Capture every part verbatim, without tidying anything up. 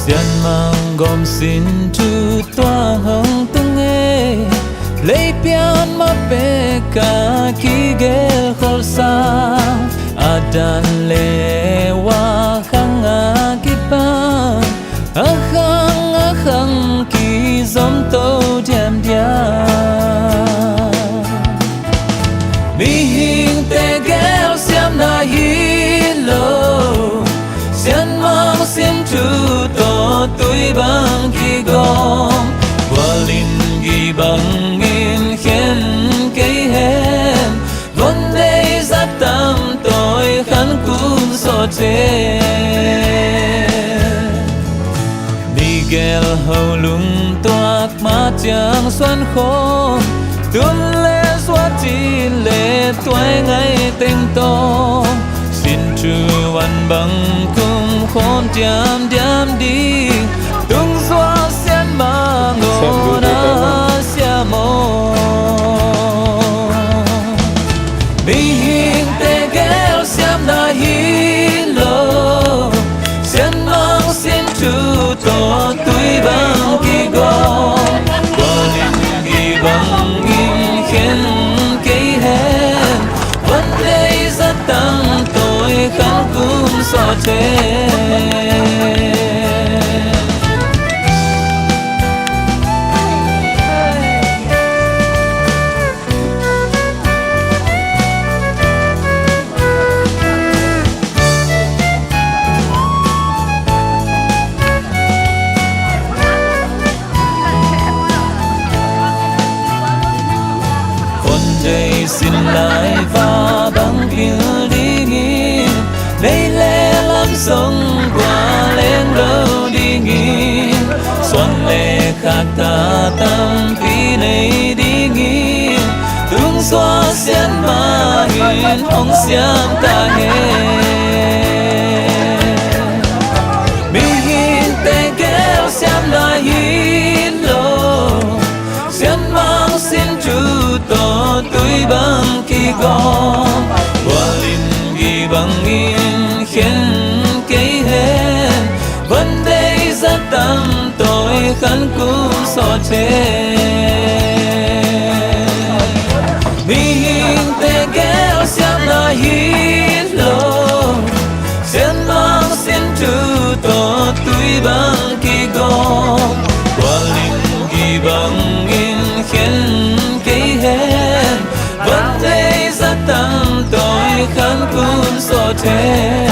Sianmang gawm sin thu tuang hong tung e, lei pian mah pek a kigelh kholsa, a dan le a khang a kipan, a khang a khang kizom to diamdiam. Mihingte gelsiamna hi lo, sianmang sin thu tawh tui bang kigawm, gualin gih bangin khen kei hen, von deih zat tam tawi khan kum sawt hen. Migel ho lungtuak ma ciang suan khawm, tun le suah cih le tuai ngai teng tawh, sin thu van bang kum khawm diamdiam ding, tung suah sianmang aw na siam aw. Mihingte gelsiamna hi lo, sianmang sin thu tawh tui bang kigawm, gualin gih bangin khen kei hen, van deih zat tam tawi khan kum sawt hen. Von deih sin lai va bang pil dingin, nei le lam song gua leng lo dingin, suan le khakta tampi nei dingin, tung suah sianmang in hong siam ta hen. Mihingte gelsiamna hi lo, sianmang sin thu tawh tui bang kigawm, gualin gih bangin khen kei hen, van deih zat tam tawi khan kum sawt hen. Mihingte gelsiamna hi lo, sianmang sin thu tawh tui bang kigawm, gualin gih bangin khen kei hen, van deih zat tam tawi khan kum sawt hen.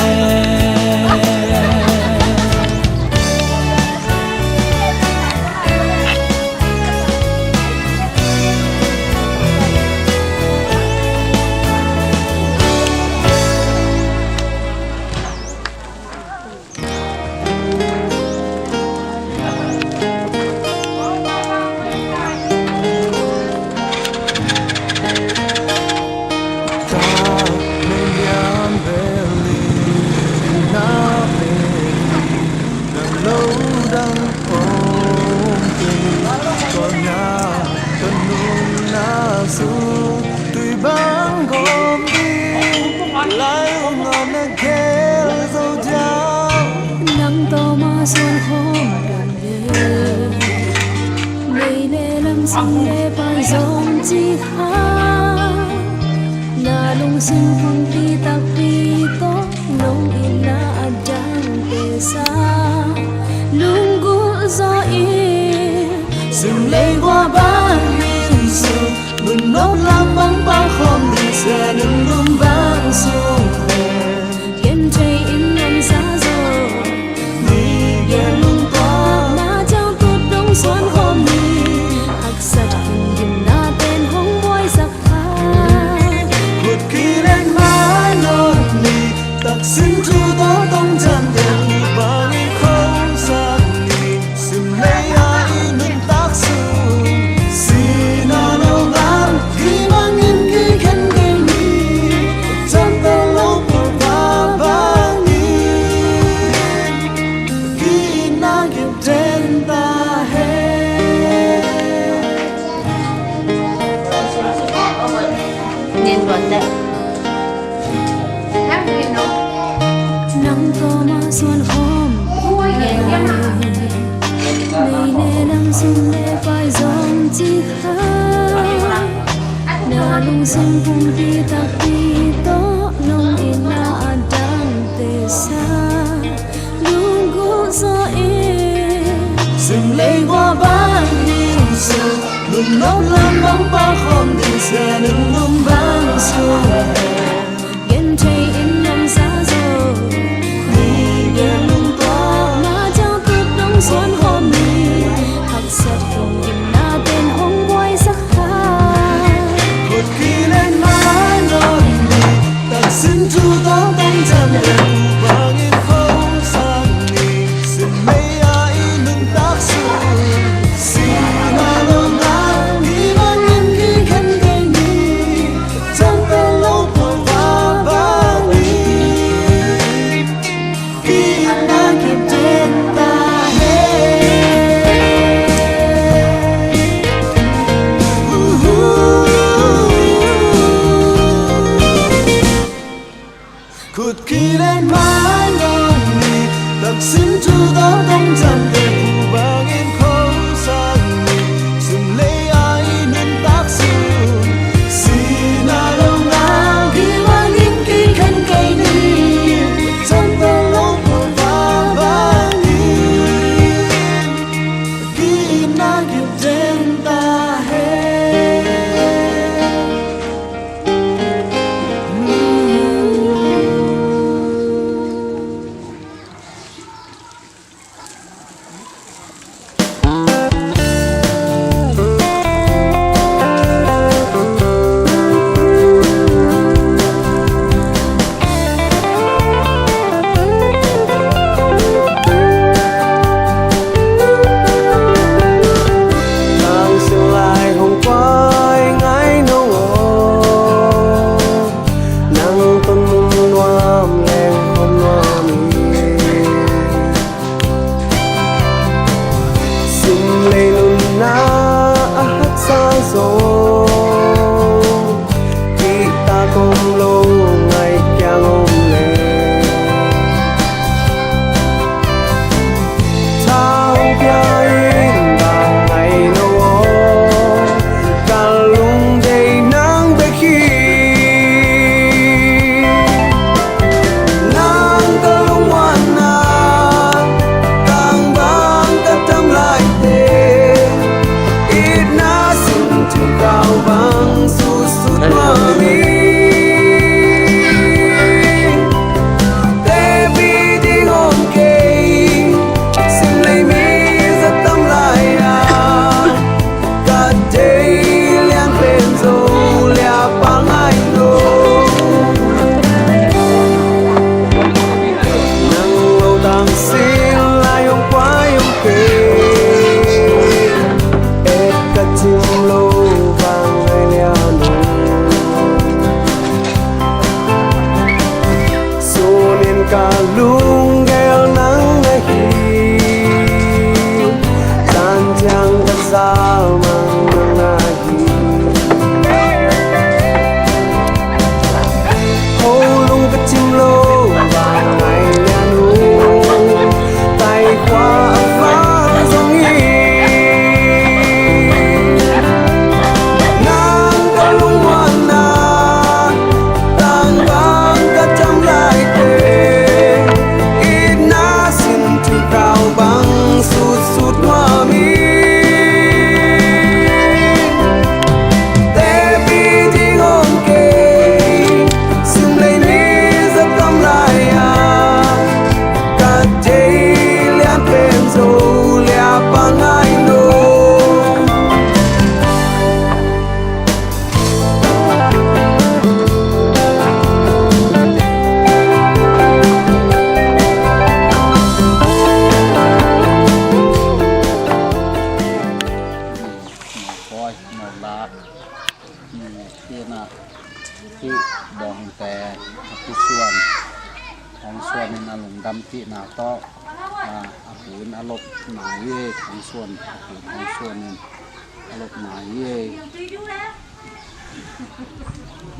Nang tawh mah suan khawm ding le, nei le lam sung le pai zong ci kha, na lungsim pumpi takpi tawh lungdamna a dang pesa, lunggulh zaw in, sum lei gua bangin sum, nunawp lam bang pang khawm ding, sia nunggum bang sung le, gen thei in ngamsa zaw, ni gen lungtuak na ciang tut dong suan khawm ni, haksat hingimna ten hong buaisak kha. Kut kilen mai lo ni, taksin thu tawh tong ciang ten, bang i khosak ni, sim lei a i nuntak sung, sina lo ngal, ki bangin ki khen ding ni, ciang tawh lo pua bangin, ki na ki ten ta hen. Nang tawh mah suan khawm, Sum le pai zong ci kha, na lungsim pumpi takpi tawh lungdamna a dangte sa, lungkhuh zaw in. Sim lei bua bang hi su, lungdam lam bang pa khawm ding sia, lungdam bang su. Gen thei in nuamsa zo ni, gen lungtuak na ciang tut dong suan khawm ni. Haksat lungdamna ten hong buaisak kha. Khut kilen mai nawn ni, taksin thu tawh tong ciang ten bangin khosak ni. Sim lei a i nuntak su, sina lo na, i bangin kikhen kei ni. Ciang pen lo pua va bang ni. Ki-itna kip den ta hen. Khut kilen mai nawn ni, taksin thu tawh tong ciang ten bangin khosak ni. Sim lei a i nuntak su, sina lo na, i bangin kikhen kei ni. Ciang pen lo pua va bang ni. Ki-itna kip den ta hen. Nang sung lai hong pai ngai no aw, nang tun mun nuam leng khom nuam hi. Sim lei nunna a haksa zong, kihta kom lo ngai kiang om le. Tha hong pia in bang ngai no aw, ka lungdei nang bek hi. Nang ka lungmuanna, tang bang ka dam laite, itna sin thukau bang sutsut nuam hi. Tepi ding om kei, sim lei mi za tam lai a, ka dei lian pen zo lia pa ngai lo. Nang lo tang sin lai hong kuai hong kei, et ka cim lo bang ngai lian lo. Sunin ka lunggel nang na hi, tan ciang ka salmang nang na hi. Ho lung ka cim lo bang ngai lian lo, tai khua a vang zong hi. Nang ka lungmuanna, tang bang ka dam laite, itna sin thukau bang sutsut nuam hi. Tepi ding om kei, sim lei mi za tam lai a, ka dei lian pen zo lia pa ngai lo. Bawi, no lak, no kina, ki dongte, a kisuan, hong suanin a lungdam kihna tawh, a, a pu in a lop nai e, hong suan, a pu in hong suanin a lop nai e.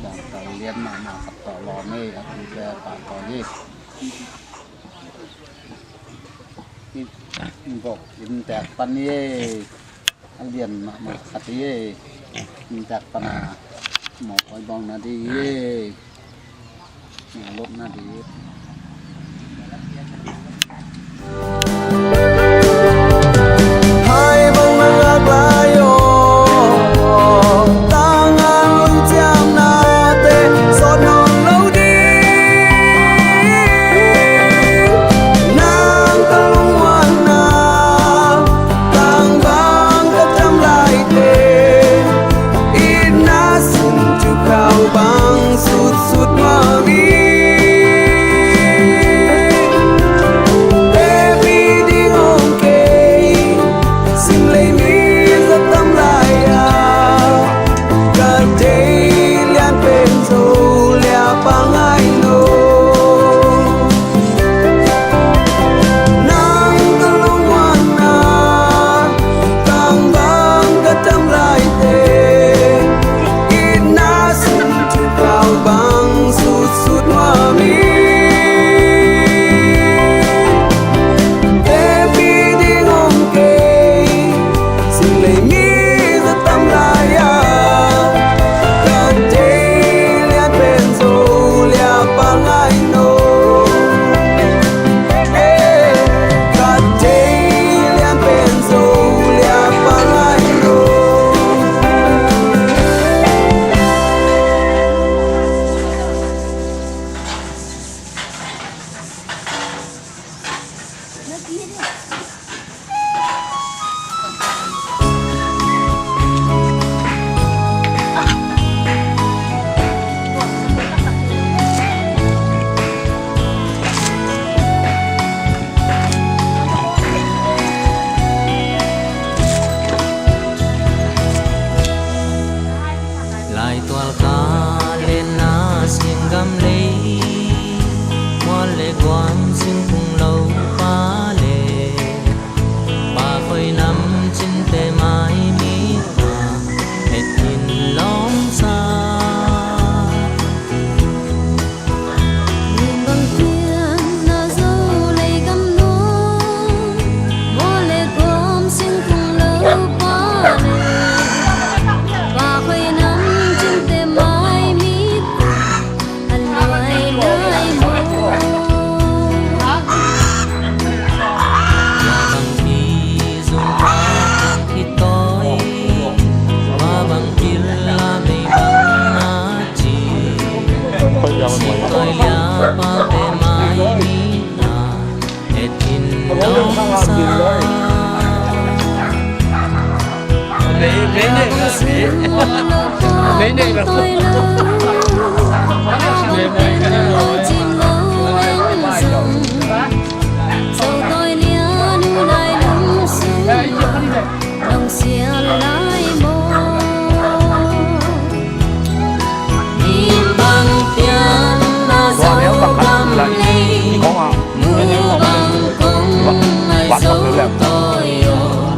Dongte lian mahmah khat tawh lawm e, a pute pahtawi e. In, in vok, in tek pan e. A lian mahmah khat hi e. Inntak pana mawh pawi bawlna ding hi e. Mawh lopna ding hi. Hai bang na lak lai aw, tang a lungciam nate sawt nawn lo ding. Nang ka lungmuanna, tang bang ka tam laite, itna sung cu kau bang sutsut mami. Tepi ding om kei, sing lei mi za tam lai a, ka deih lian pen Zo liapa ngai lo. Nang ka lungmuanna, tang bang ka tam laite, itna sung cu kau bang sutsut mami. Tepi ding om kei, sing lei mi za tam lai a, ka deih lian pen Zo liapa ngai lo. Eh, ka deih lian pen Zo liapa ngai lo. Laitual ka lenna sing gam lei, mual le guam sing phung lo pa le, pa khoi nam cinte mai mi na, et in lawm sa. Bang pian na zo lei gam nuam, mual le guam sing phung lo pa le, pa khoi nam cinte mai mi na, a luai lai maw. Bang pi zung pa kong khitawi, pa bang kil la mei bang na ci. Singtawi lia pa te mai mi na, et in lawm sa. Nei, nei, nei, nei. Nei, nei, nei. Tawi lo, tawi lo, cim lo leng zong, Zo tawi lia nu lai lung sung, nong sial lai maw? Mi bang pian na Zo gam lei, mu bang kong nai Zo tawi aw,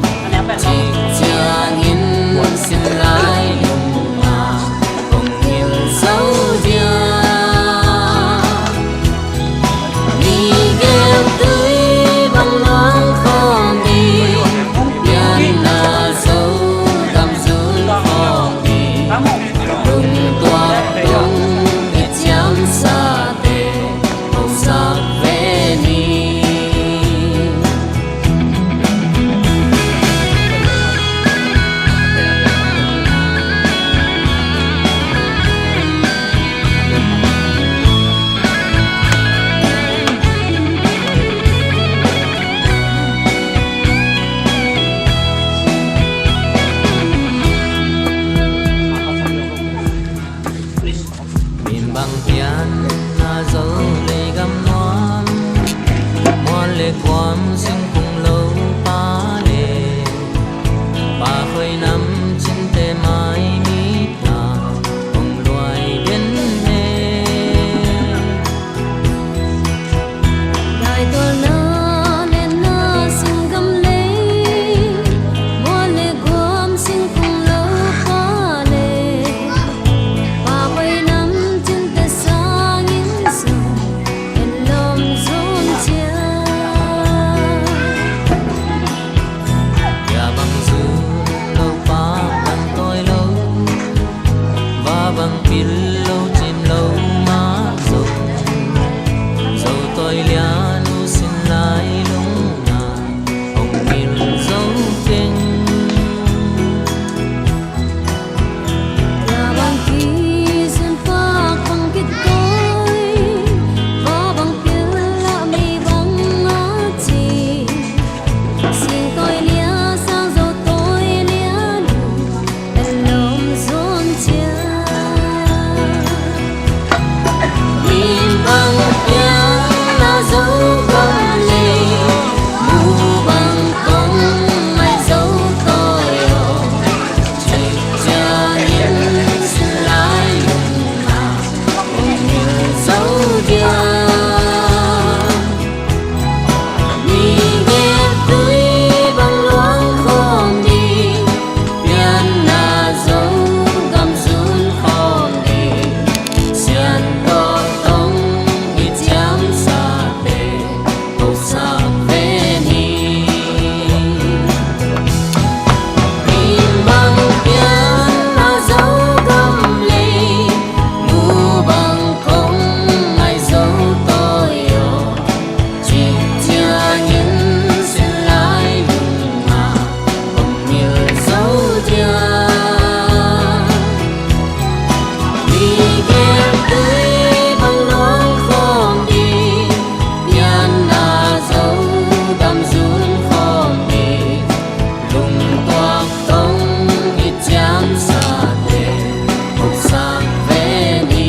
cik ciangin sin lai lung na. Kong ngil zo dia, mi gel tui bang luang khawm ding, pianna Zo gam zul khawm ding, lungtuak dong i ciamsate, hong sak ve ni. Min bang pian na zo lei gam nuam, mual le kuam singkung lo pa le, pa khoi nam cinte mai mi ta hong luai den he. Daitualna lenna singgam lei, mual le guam singkung lo pa le, pa khoi nam cinte sangin Bang pil lo cim lo mah zong, Zo tawi lian uh sin lai lungah hong ngil zo keng. Tua bang kizun pak bang kitawi, va bang pil lah mei bang a ci. Sing tawi lia sang Zo tawi lian uh a lawm zawn ciang. Min bang piang na Zogam lei, mu bang kong ngai Zo tawi aw, cik ciangin sin lai lungah hong ngil zo dia. Mi gel tui bang luang khawm ding, pianna Zogam zun khawm ding, Sian tawh tong i ciamsate hosak ve ni. Min bang pianna Zogam lei, mu bang kong ngai Zo tawi aw, cik ciangin sin lai lungah hong ngil zo dia. Mi gel tui bang luang khawm ding, pianna Zogam zun khawm ding, lungtuak tong i ciamsate hosak ve ni.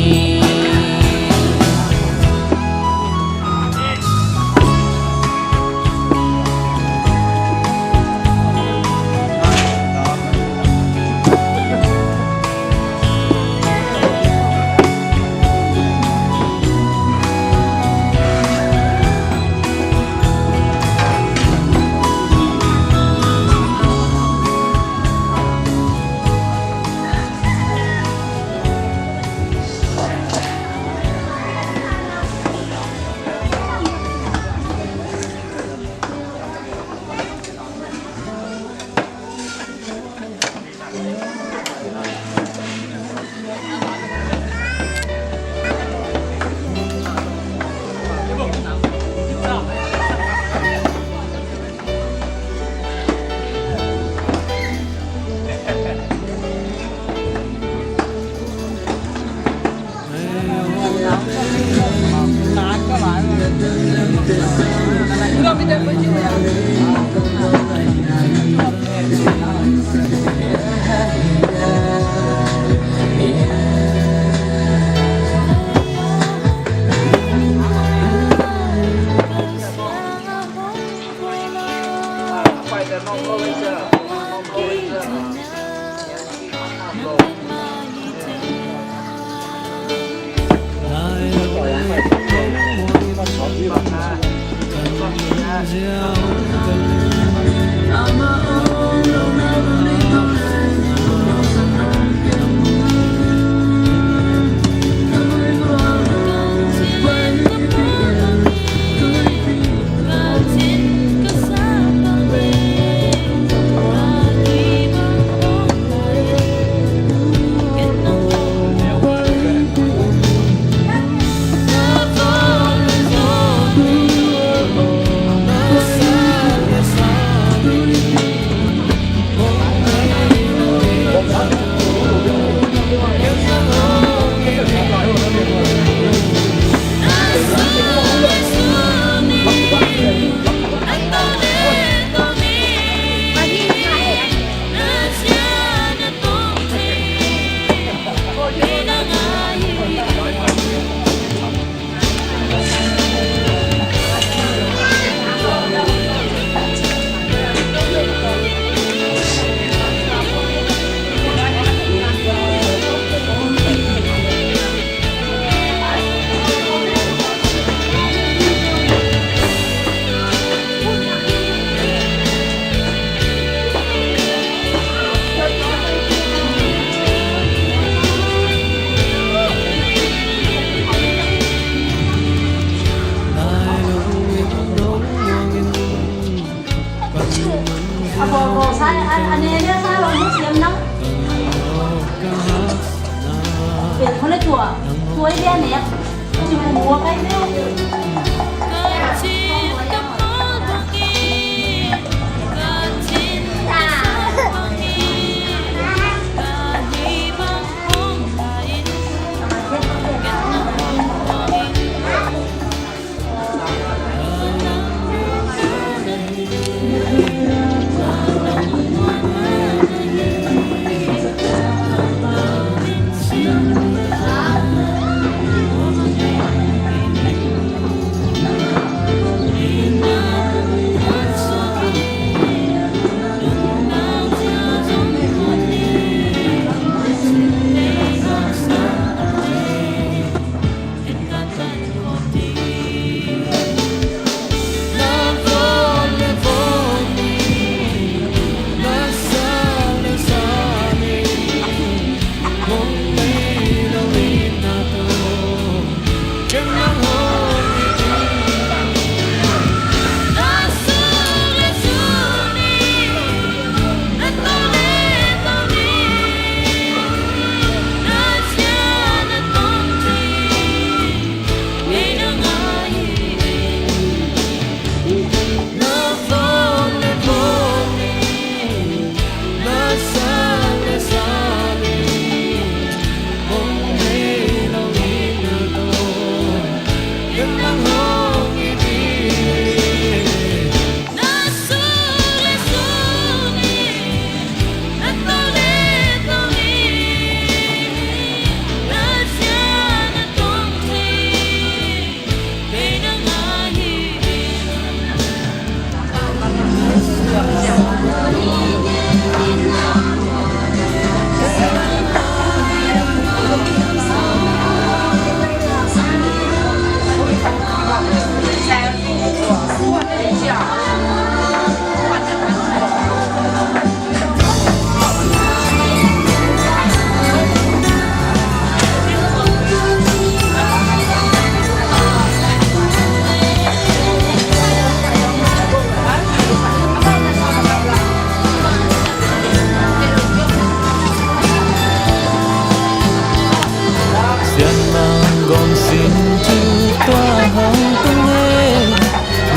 Sianmang gawm sin thu tua hong tung e.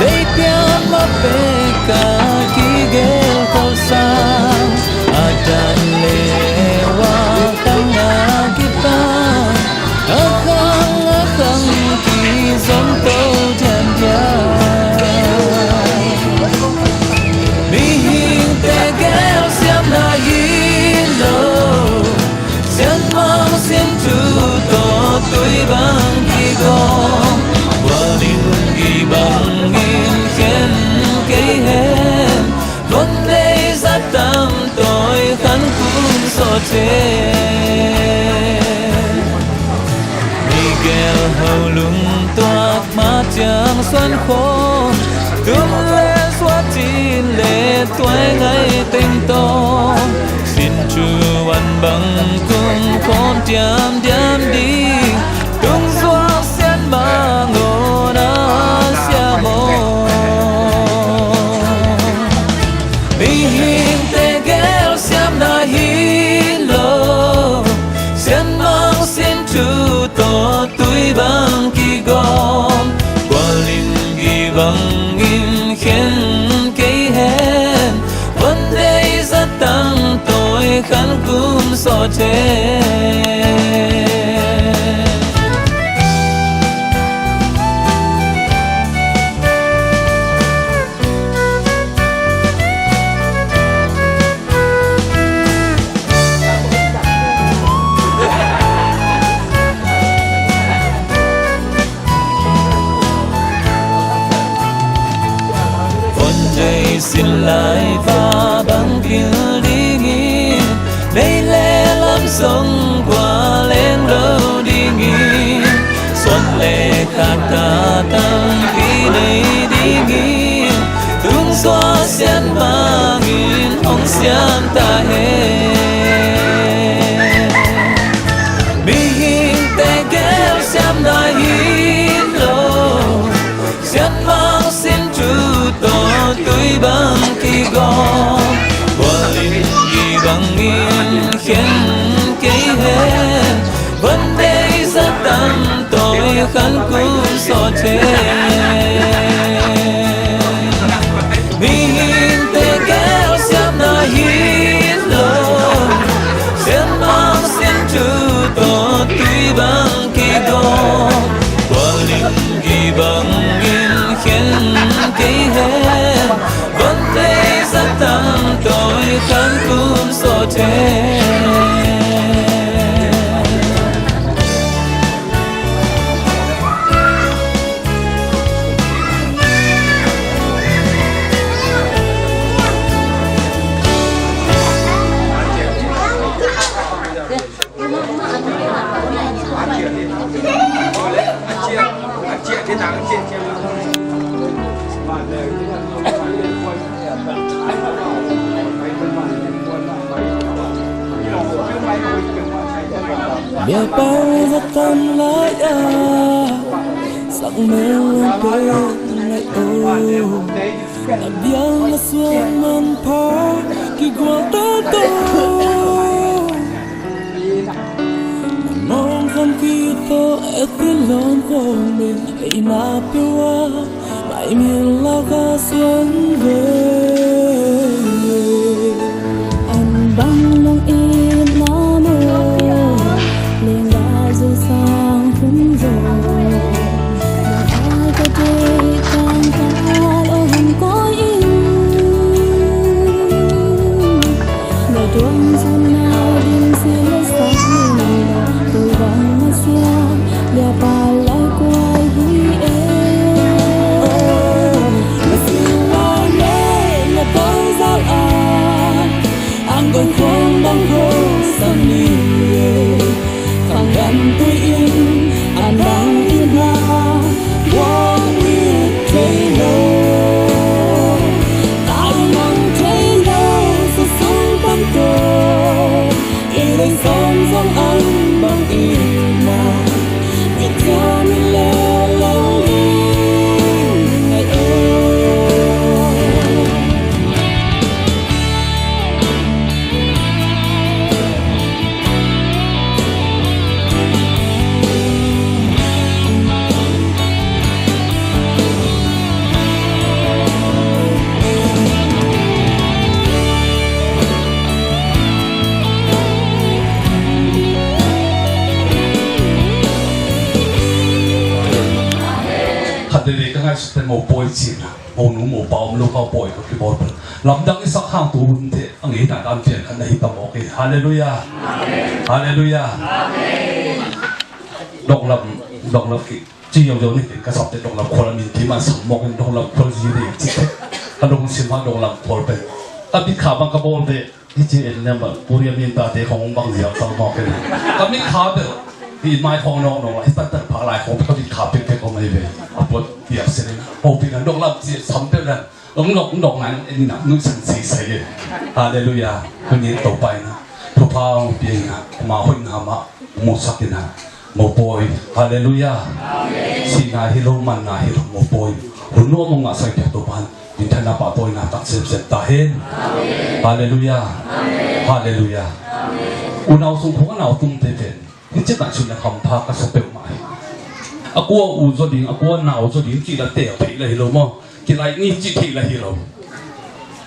Leipian mah pek a kigelh khosa, a dan le a khang a kipan, a khang a khang kizom to diamdiam. Mihingte gel siamna hi lo, sianmang sin thu tawh tui bang kigawm, kua linggi bangin khen kei hen, von deizat tam tawi khan kum sawt hen. Migel ho lungtuak ma ciang suan khawm, tum le suat cin le tuai ngai teng tawh, sin thu wan bang kum khawm diamdiam ding, tung zuak sianmang aw na siam aw. Mihingte gel siamna hi lo, sianmang sin thu tawh tui bang kigawm, kua linggi bangin khen kei hen, von deizat tam tawi khan kum sawt hen. Von deih sin lai va bang pil dingin, vei le lam zong kua leng lo dingin, suan le khat tampi nei dingin, tung suak sianmangin hong siam ta hen. Mihingte gel siamna hi lo, sianmang sin thu tawh tui bang kigawm, kua linggi bangin khen kei hen, von Khan kum sawt hen. Mihingte gelsiamna hi lo, sianmang siantu tawh tui bang kigawm. Kualin hi bangin khen kei hen. Van lei Satan tawi khan kum sawt hen. Biakpa zat tam lai-a sak mel pen ngaih o. Na biang na suan manpha kigual toto. Na nawngkam kik tawh etilawm khawng in eina peuh ah maimin laka suan ve. An bang nong itna maw, lengga zo sang hun zo. Na ai ka deih tangka lo hong kawi in. Na duang zong nau dim si le sak ni lo. Tua bang masiang biakpa lai kuai hi e. Masiang lai le na tawng zal a. Ang kong khong bang khong sam ni e. Khang kan tui in an bang in na. Wang it thei lo. Ai mang thei lo. Sa sung tam to. I lei sawm zong an bang in na. I tua mi le lo li. Ai e. Khat veivei ka ngaihsut pen mopawi cihna. Monu mopa om lo kha pawi ka kibawl pen. Lamdang i sak hang tu hun te a ngeina dan pian khat na hi ta mawk hi. Halleluiah. Halleluiah. Donglam, donglam ki ci yo yo ni ka sap te donglam khual min ki man sam mawk in donglam khual zi ni ci te. Ka dong sim ha donglam khual pen. Ka bit kha bang ka bawl te. Hi ci en nem bang, Korea min tate khong bang ziak sang mawk pen. Ka mit kha pen. Hi mai khong nong nong lai, hi tan tan pha lai khong ka mit kha pek pek khong mai ve. A pot piak sen. Ho pi nan donglam ci sam pen nan. Ong nok ong nok ngai ong en na nui san sei sei e. Halleluiah. Tuni Topa in a thupha ong pia in a, ama hoihna mah musak in a, mopawi. Halleluiah. Sihna hi lo, manna hi lo, mopawi. Hun nuam ong ngahsak pia Topa in minthanna pahtawina tak semsem ta hen. Halleluiah. Halleluiah. Unau sung khong a nau tum te pen Hi ci ngaihsutna hampha ka sa peuhmah hi. A kua u zaw ding, a kua nau zaw ding cih la teel theih la hi lo maw? Kilaih ni cih theih la hi lo.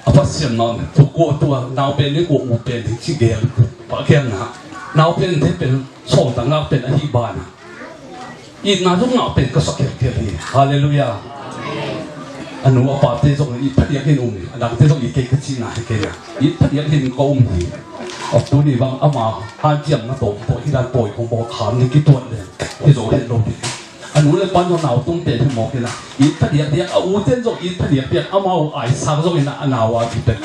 A Pasian nau tua kua tua nau pen ni kua u pen ni cih gel pah gel na. Nau pen te pen sawltak ngak pen ahi bana. Itna zong ngah pen ka sa khelkhel hi. Halleluiah. A nu a pate zong it phadiak hin um hi. A dangte zong it kei ka cihna hi kei a. It phadiak hin ka um hi. A tuni bang ama hanciamna tawm tawh hi dan pawi kong bawl kham ni kituat le. Hi zo het lo ding. A nu le pa zong nau tung pen hi mawk hi na. It phadiak diak a u ten zong it phadiak diak amau ai sang zong hi na a nau a ti pen.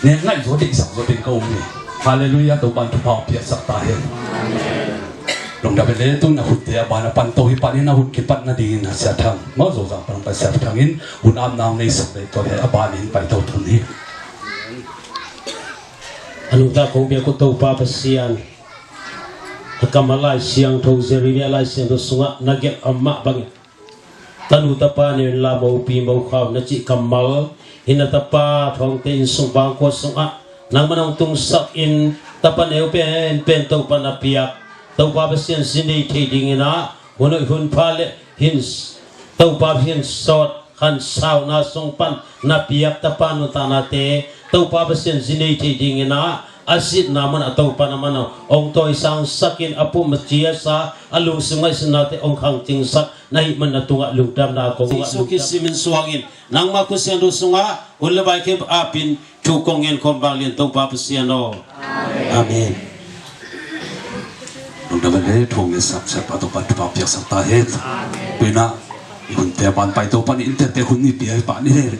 Ne ngaih zo deihsak zo ding ka um hi. Halleluiah. Topan thupha piaksak ta hen. Lungdam hi le, tu na hutte a ban a pan to hi pan in a hun kipat nadingin a Sia Thang. Mawh Zozang pan a Sia Thang in hun am nau nei sak le tua hi a ban in pai to tun hi. A nungta kong biak uh Topa Pasian. A kammal Lai Siangtho, Jeremiah Lai Siangtho sungah na gelh a mah bangin. Tanu tapa neu in la mopi mokhau na cih kammal hi na tapa thawngte inn sung bangkua sungah nangman hong tungsak in tapa neu penpen Topa na piak Topa Pasian sin nei thei dingin ah Hun hoih hun pha le hin Topa hin sawt khan sauna sung pan na piak tapa nuntaknate Topa Pasian zi nei thei dingin ah a sitna mun a Topa na man hong tawisangsakin a pum a ciasa a lungsim ngaihsutnate hong khangcingsak na hih man na tungah lungdamna kong Jesu Khristi min suangin nangma Khristian thu sungah hun le vai khempeuh apin thu kong ngen khawm vang lian Topa Pasian aw. Amen. Lungdam le thu ngen sapsap a Topa thupha piaksak ta hen. Tuinah i hunte ban pai Topa ni innte hun ni pia hi pah ni le.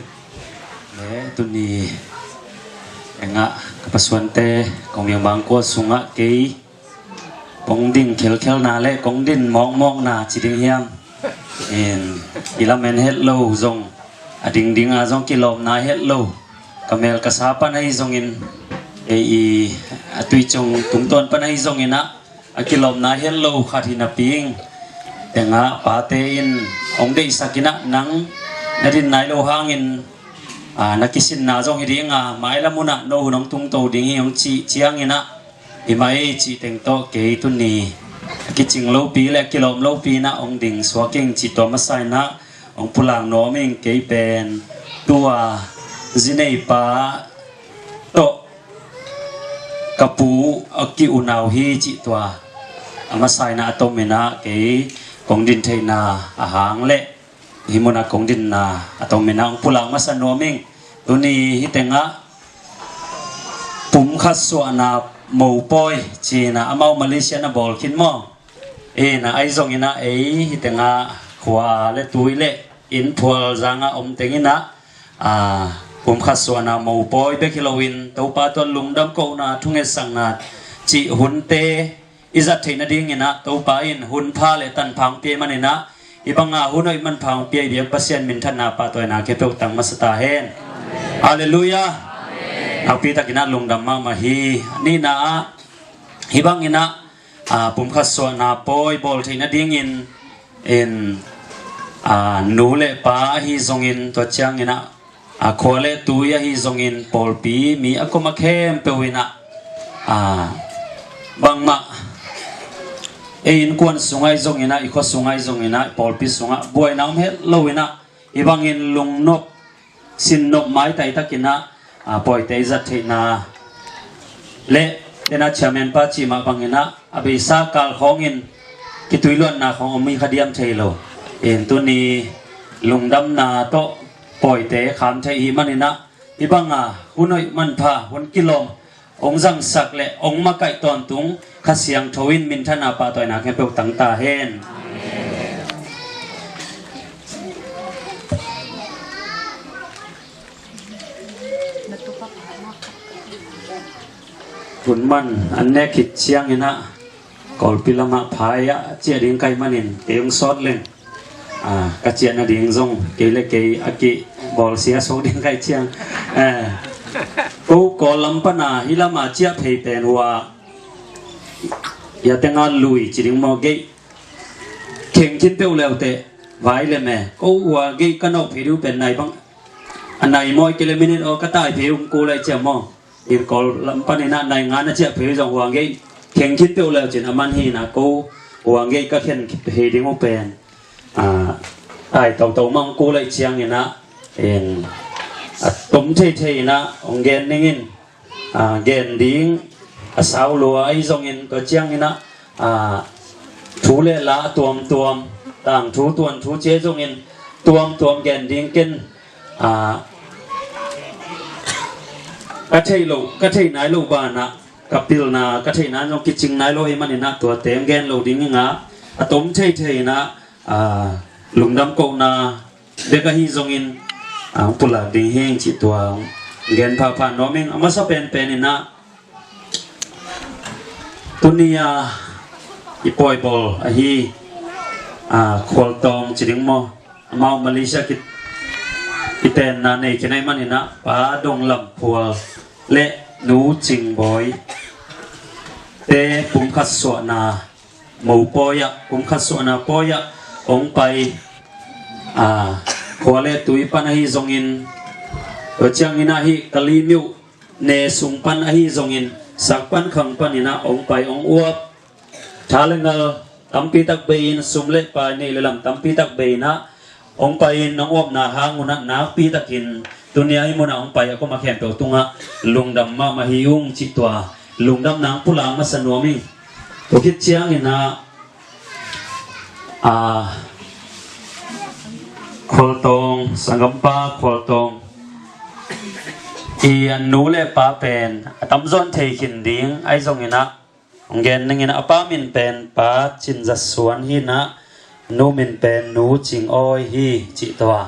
Le tuni engah ka pasuante kong miang bangkua sungah kei kong ding khelkhelna le kong din mawkmawkna ci ding hiam? In i lamen het lo zong a dingding a zong kilawmna het lo ka mel ka sa pan ahi zongin ei i a tuicung tungtawn pan ahi zongin ah a kilawmna het lo khat hi napi ing. Tengah pate in hong deihsak in ah nang na din nai lo hangin a, na kisinna zong hi ding a mailam hunah no hun hong tungto ding hi hong cih ciangin ah i mai cih teng tawh kei tuni a kicing lopi le a kilawm lopi na hong ding suak ing cih tua masa in ah hong pulak nuam ing. Kei pen tua zineipa tawh ka pu a ki-unau hi cih tua a masa in ah a tom in ah kei kong din theihna a hang le hih munah kong dinna a tom in ah hong pulak masa nuam ing. Tuni hih tengah pumkhat suahna mopawi ci-in ah amau Malaysia na bawl khin maw? Ina ahi zongin ah ei hih tengah khua le tui le inn phual zangah om teng in ah a, pumkhat suahna mopawi bek hi loin Topa tawh lungdam kohna thungetsakna cih hunte i zat theih nadingin ah Topa in hun pha le tanpha hong pia ahih manin ah hih banga hun hoih manpha hong pia i biak Pasian minthanna pahtawina khempeuh tang masa ta hen. Halleluiah. Nakpi takin ah lungdam mahmah hi. Nihna ah hih bangin ah a, pumkhat suahna pawi bawl theih nadingin in a, nu le pa ahi zongin tua ciangin ah a, khua le tui ahi zongin pawlpi mi a kom a khempeuh in ah a, bangmah ei innkuan sungah ahi zongin ah i khua sungah ahi zongin ah pawlpi sungah buaina om het lo in ah hih bangin lungnop sinnop maitai takin ah a, pawite i zat theihna le tena chairman pa cih mah bangin ah a beisa kal khawngin kituiluanna khawng om hi kha diam thei lo. In tuni lungdamna tawh pawite kham theih hi manin ah hih banga hun hoih manpha hun kilawm hong zangsak le hong makaih tawntung Kha Siangtho in minthanna pahtawina khempeuh tang ta hen. Hun man an nek khit ciangin ah Kawlpi lamah phai ah ciah ding ka hih manin kei hong sawt leng. A, ka ciah nading zong kei le kei a kibawlsia suak ding ka hih ciang. Eh, ko Kawl lam pana hih lama ciah phei pen hua, ya tenga lui ci ding maw, gei kheng khin peuh leute vai le me ko hua gei ka nawk phei ding pen nai bang a nai maw, kei le minute aw ka tai phei um ko lai ciang maw. In Kawl lam panin ah nai nga na ciah phei zong huang gei kheng khit peuh leu cin a man hi na ko huang gei ka khen phei ding uh pen. A, tai toto mang ko lai ciangin ah in a tom thei thei in ah hong gen ning in, a, gen ding a sau lua ahi zongin tua ciangin ah, a, thu le la a tuamtuam tang thu tuan thu cia zongin tuamtuam gen ding ken, a, ka thei lo, ka thei nai lo banah ka pilna ka thei nai zong kicing nai lo hi manin ah tuate hong gen lo ding hi nga a tom thei thei in ah, a, lungdam kohna bek ahi zongin, a, hong pulak ding hi ing cih tua hong gen phapha nuam ing. A masa penpen in ah tuni a i pawi bawl ahi, a, Khualtawng ci ding maw, amau Malaysia ki, kitenna nei khin ahih manin ah Pa Dong Lam Khual le Nu Cing Bawi te pumkhat suahna mopawi ah, pumkhat suahna pawi ah hong pai, a, khua le tui pan ahi zongin tua ciangin ah hih Kalaymyo ne sung pan ahi zongin sak pan khang panin ah hong pai hong uap, tha le ngal tampi tak bei in, sum le pai, neih le lam tampi tak bei in ah hong pai in, nong omna hang un ah nakpi takin tuni a hih mun ah hong pai a kuama khempeuh tungah lungdam mahmah hi ung cih tua lungdamna hong pulak masa nuam ing. Tua khit ciangin ah, a, Khualtawng, sanggampa Khualtawng i a nu le pa pen a tamzaw in thei khin ding ahi zongin ah, hong gen ning in ah, a pa min pen Pa Cin Za Suan hi in ah, nu min pen Nu Cing Awi hi cih tua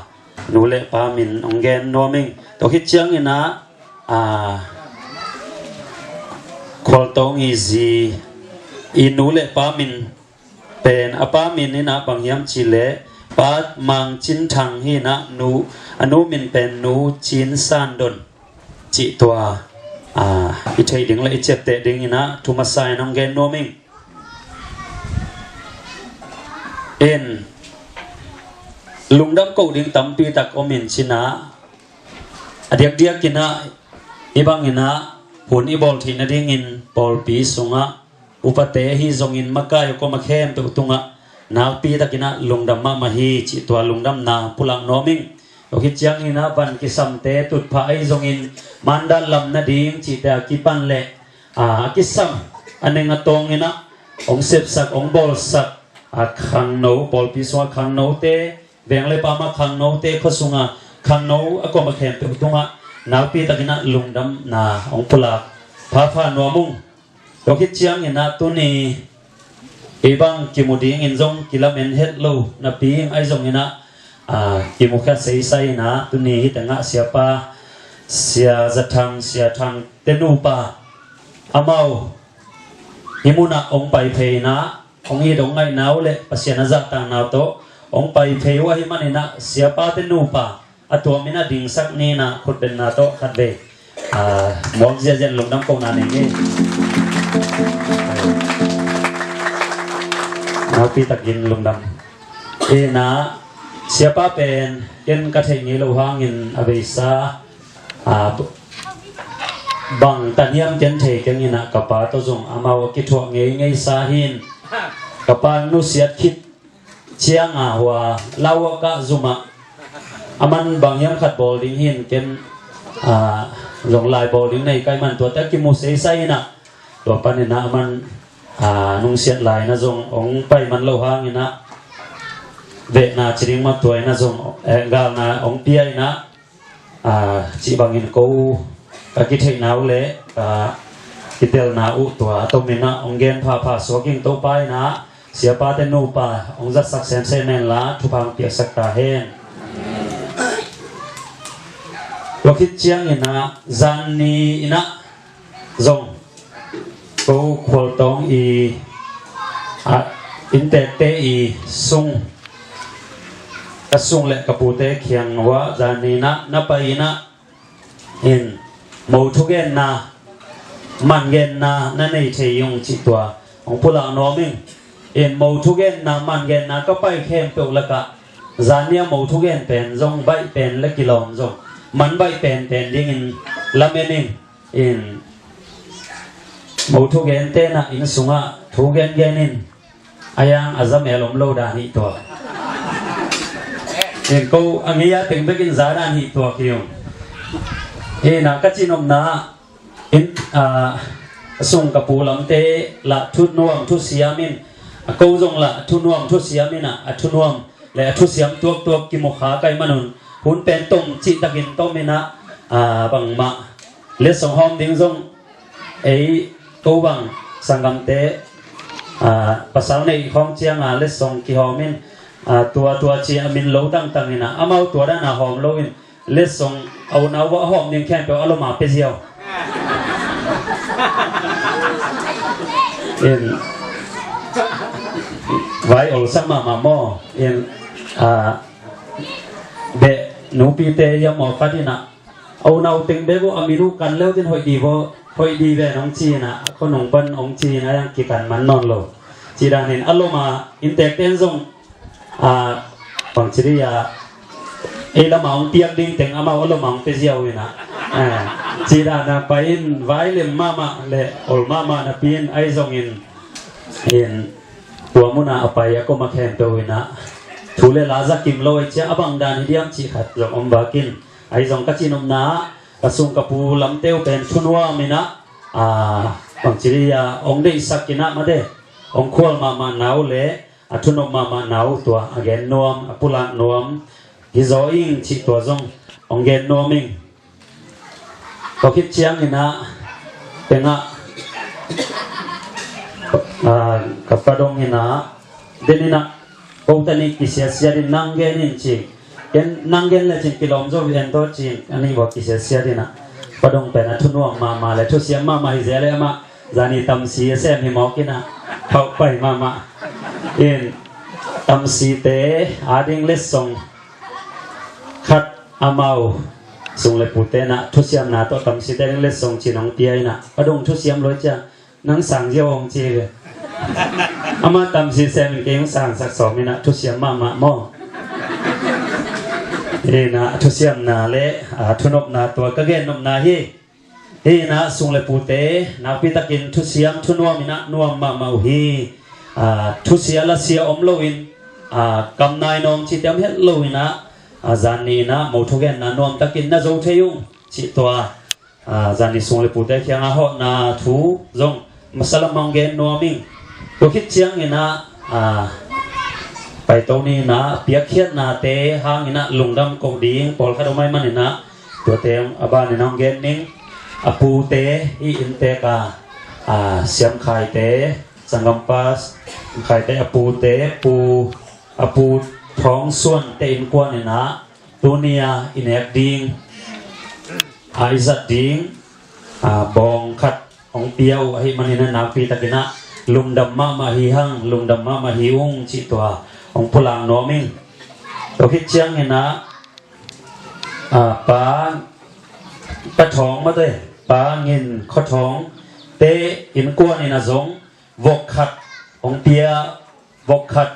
nu le pa min hong gen nuam ing. Tua khit ciangin ah, a, Khualtawng i zi i nu le pa min pen, a pa min in ah bang hiam cih leh Pa Mang Cin Thang hi in ah, nu, a nu min pen Nu Cin San Don cih tua, a, i theih ding le i ciapteh ding in ah thu masa in hong gen nuam ing. In, lungdam koh ding tampi tak om in cin ah, a diakdiak in ah, hih bang in ah hun i bawl theih nadingin pawlpi sungah upate ahi zongin makai a kuama khempeuh tungah nakpi takin ah lungdam mahmah hi cih tua lungdamna pulak nuam ing. Tua khit ciangin ah van kisamte tutphah ahi zongin mandat lam nading cihte a kipan le, a, a kisam a neng a tawng in ah hong sepsak, hong bawlsak, a, khangno, pawlpi sungah khangnote, veng le pam ah khangnote, khua sungah khangno a kuama khempeuh tungah nakpi takin ah lungdamna hong pulak phapha nuam ung. Tua khit ciangin ah tuni i bang kimu dingin zong kilamen het lo napi ing ahi zongin ah, a, kimu khia seisai in ah tuni hih tengah Siapa, Sia Za Thang, Sia Thang te nupa, amau hih munah hong pai phei in ah, hong it hong ngaihna uh le Pasian a zahtakna uh tawh hong pai phei uh ahih manin ah, Siapa te nupa a tuam in ah dingsak ni in ah khutbenna tawh khatvei, a, muak ziahziah in lungdam kohna nei ni. Nakpi takin lungdam. In ah, Siapa pen ken ka theih ngei loh hangin a beisa, a, bang tan hiam ken thei keng in ah, ka pa tawh zong amau a kithuah ngeingei sa hi in, ka pa nusiat khit ciang a, hua lau a kah zum ah, a man bang hiam khat bawl ding hi in, ken, a, zong lai bawl ding nei ka hih man tuate a kimu seisai in ah, tua panin ah a man, a, nungsiat lai in ah zong hong pai man loh hangin ah, vehna ci ding mah tua in ah zong, eh, galna hong pia in ah, a, cih bangin ko ka kitheihna uh le ka kitelna uh tua a tomin ah hong gen phapha suak ing. Topa in ah Siapa te nupa hong zatsak semsem hen la, thupha hong piaksak ta hen. Tua khit ciangin ah, zan ni in ah zong ko Khualtawng i, a, inntekte i sung, ka sung le ka pute kiang uah zan ni in ah na pai in ah, in, mo thugenna, man genna na nei thei ung cih tua hong pulak nuam ing. In, mo thugenna, man genna ka pai khempeuh lakah zan ni a mo thugen pen zong baih pen le kilawm zong, man baih penpen dingin lamen ing. In, mo thugente in ah inn sungah thu gengen in, a yang a za mel om lo dan hi tua. In, ko a ngei a teng bekin za dan hi tua kiung. In, a ka cihnopna in, a, sung ka pu lamte lah thunuam thusiam in, a, ko zong lah thunuam thusiam in ah, a thunuam le a thusiam tuaktuak kimu kha ka hih manun, hun pen tom cihtakin tom in ah, a, bangmah letsong hawm ding zong ei ko bang sanggamte, a, pasal neih khawng ciang a letsong kihawm in, a, tua tua ci a min lo tangtang in ah, amau tua dan a hawm lo in, letsong a unau a hawm ding khempeuh a lom a pia ziau. In, vai olsak mahmah maw. In, a, beh, nupite hiam maw, khat in ah, a unau teng bek uh a min uh kan leu din hoih di vaw, hoih di ve nong ci in ah, khuanung pan hong ci in ah, a yang kikan man nawn lo. Ci danin a lom a inntekte in zong, a, bang ci di a, ei lam a hong piak ding teng amau a lom a hong pia ziau in ah, a, ci dan a pai in, vai lem mahmah le ol mahmah napi in ahi zongin, in, tua munah a pai a koma khempeuh inah thu le la za kim lo ei ciang a bang dan hi diam cih khat zong om bakin, ahi zong ka cihnopna ah ka sung ka pu lamte uh pen thunuam inah, a, bangci dia ong deihsak inah mate, ong khual mahmahna uh le a thunop mahmahna uh tua a gen nuam, a pulak nuam hi zaw ing cih tua zong ong gen nuam ing. Tua khit ciang inah tengah, a, ka pa dong inah den inah ko ta nih kisiatsiat in nang gen in ci. Ken nang gen le cin kilawm zo hi en tawh cin a nih bawh kisiatsiat inah pa dong pen a thunuam mahmah le thusiam mahmah hi zia le amah zani tamsi a sem hi mawk inah phauh pai mahmah in tamsite ading letsong khat amau sung le pute inah thusiamna tawh tamsite ading letsong cin ong pia inah pa dong thusiam lo ei ciang nang sang ziau ong ci ve. Amah tamsi sem in kei ong sangsak sawm inah thusiam mahmah maw. Inah thusiamna le, a, thunopna tua ka gen nopna hi. Hi inah sung le pute nakpi takin thusiam thunuam inah nuam mahmah uh hi. A, thusia lasia om loin, a, kam nai nawng cite om het lo inah, a, zan ni inah mo thugenna nuam takin na zo thei ung cih tua, a, zan ni sung le pute kiangah hawhna thu zong masa lamah ong gen nuam ing. Tua khit ciang inah, a, paito ni inah piakkhiatnate hang inah lungdam koh ding pawlkhat om ahih man inah tuate a ban inah ong gen ning. A pute i inntek a, a, Siam Khaite, sanggampa Khaite a pute, pu, a pu Thawng Suante innkuan inah tuni a i nek ding, a, i zat ding, a, bawng khat ong pia uh ahih man inah nakpi takin ah lungdam mahmah hi hang, lungdam mahmah hi ung cih tua ong pulak nuam ing. Tua khit ciang inah, a, pa, pa Thawng mate, pa Ngin Khua Thawng te innkuan inah zong vok khat ong pia, vok khat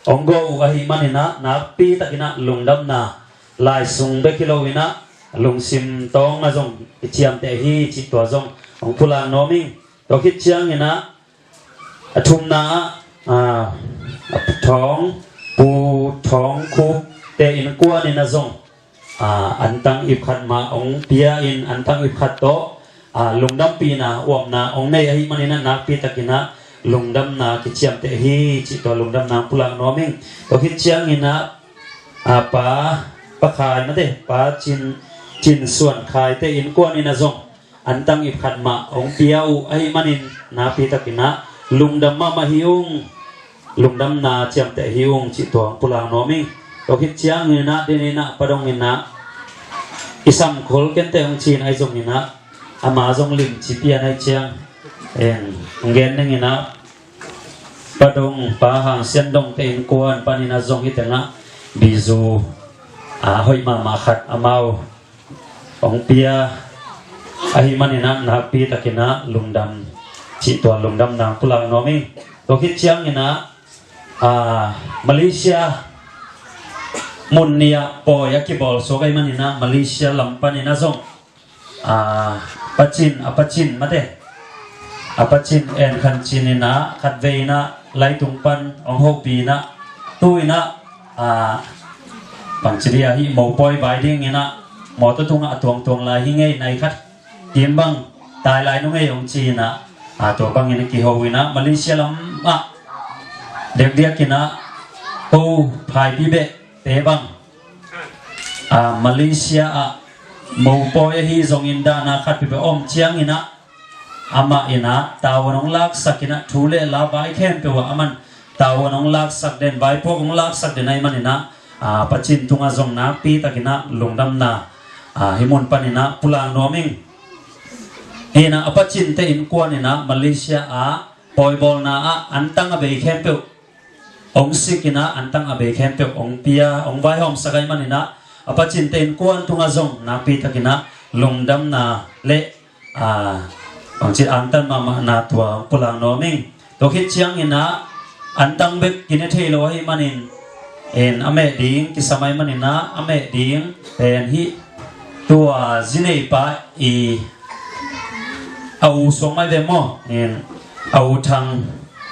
ong go uh ahih man inah nakpi takin ah lungdamna lai sung bek hi lo inah lungsim tawng ah zong i ciamteh hi cih tua zong ong pulak nuam ing. Tua khit ciang inah a thumna ah, a, a Thawng, pu Thawng Khup te innkuan inah zong, a, antang ip khat mah ong pia in antang ip khat tawh, a, lungdampihna uapna ong nei ahih man inah nakpi takin ah lungdamna kiciamteh hi cih tua lungdamna pulak nuam ing. Tua khit ciang inah, a, pa, pa Khai mate, pa Cin, Cin Suan Khai te innkuan inah zong antang ip khat mah ong pia uh ahih man in nakpi takin ah lungdam mahmah hi ung, lungdamna ciamteh hi ung cih tua ong pulak nuam ing. Tua khit ciang inah den inah pa dong inah i sam khol kei te ong ci inah ahi zong inah ama zong limci pian ahih ciang en ong gen ning inah pa dong, pa Hang Sian Dong te innkuan pan inah zong hi tengah bizu, a, hoih mahmah khat amau ong pia ahih man inah nakpi takin ah lungdam cih tua lungdamna pulak nuam ing. Tua khit ciang inah, a, Malaysia mun nih ah pawi a kibawl suak ahih man inah Malaysia lam pan inah zong, a, pa Cin, a pa Cin mate, a pa Cin En Khan Cin inah khatvei inah laitung pan ong hopih inah tu inah, a, bangci dia hih mopawi vai ding inah mawtaw tungah a tuangtuang lai hi ngei, nai khat kim bang tai lai nung ei ong ci inah, a, tua bangin a kiho inah Malaysia lam ah dekdiak inah po phaipi beh te bang, a, Malaysia ah mopawi ahi zongin dahna khatpi beh om ciang inah amah inah tavuan ong laksak inah thu le la vai khempeuh ah aman tavuan ong laksak den, vaipuak ong laksak den ahih man inah, a, pa Cin tungah zong nakpi takin ah lungdamna, a, hih mun pan inah pulak nuam ing. Inah a pa Cin te innkuan inah Malaysia ah pawibawlna ah antang a bei khempeuh ong sik inah antang a bei khempeuh ong pia, ong vaihawmsak ahih man inah a pa Cin te innkuan tungah zong nakpi takin ah lungdamna le, a, bangci angtan mahmahna tua ong pulak nuam ing. Tua khit ciang inah antang bek kine thei lo ahih man in, en a meh ding kisam ahih man inah a meh ding pen hih tua zinei pa i a u suang mai ve maw, en a u Thang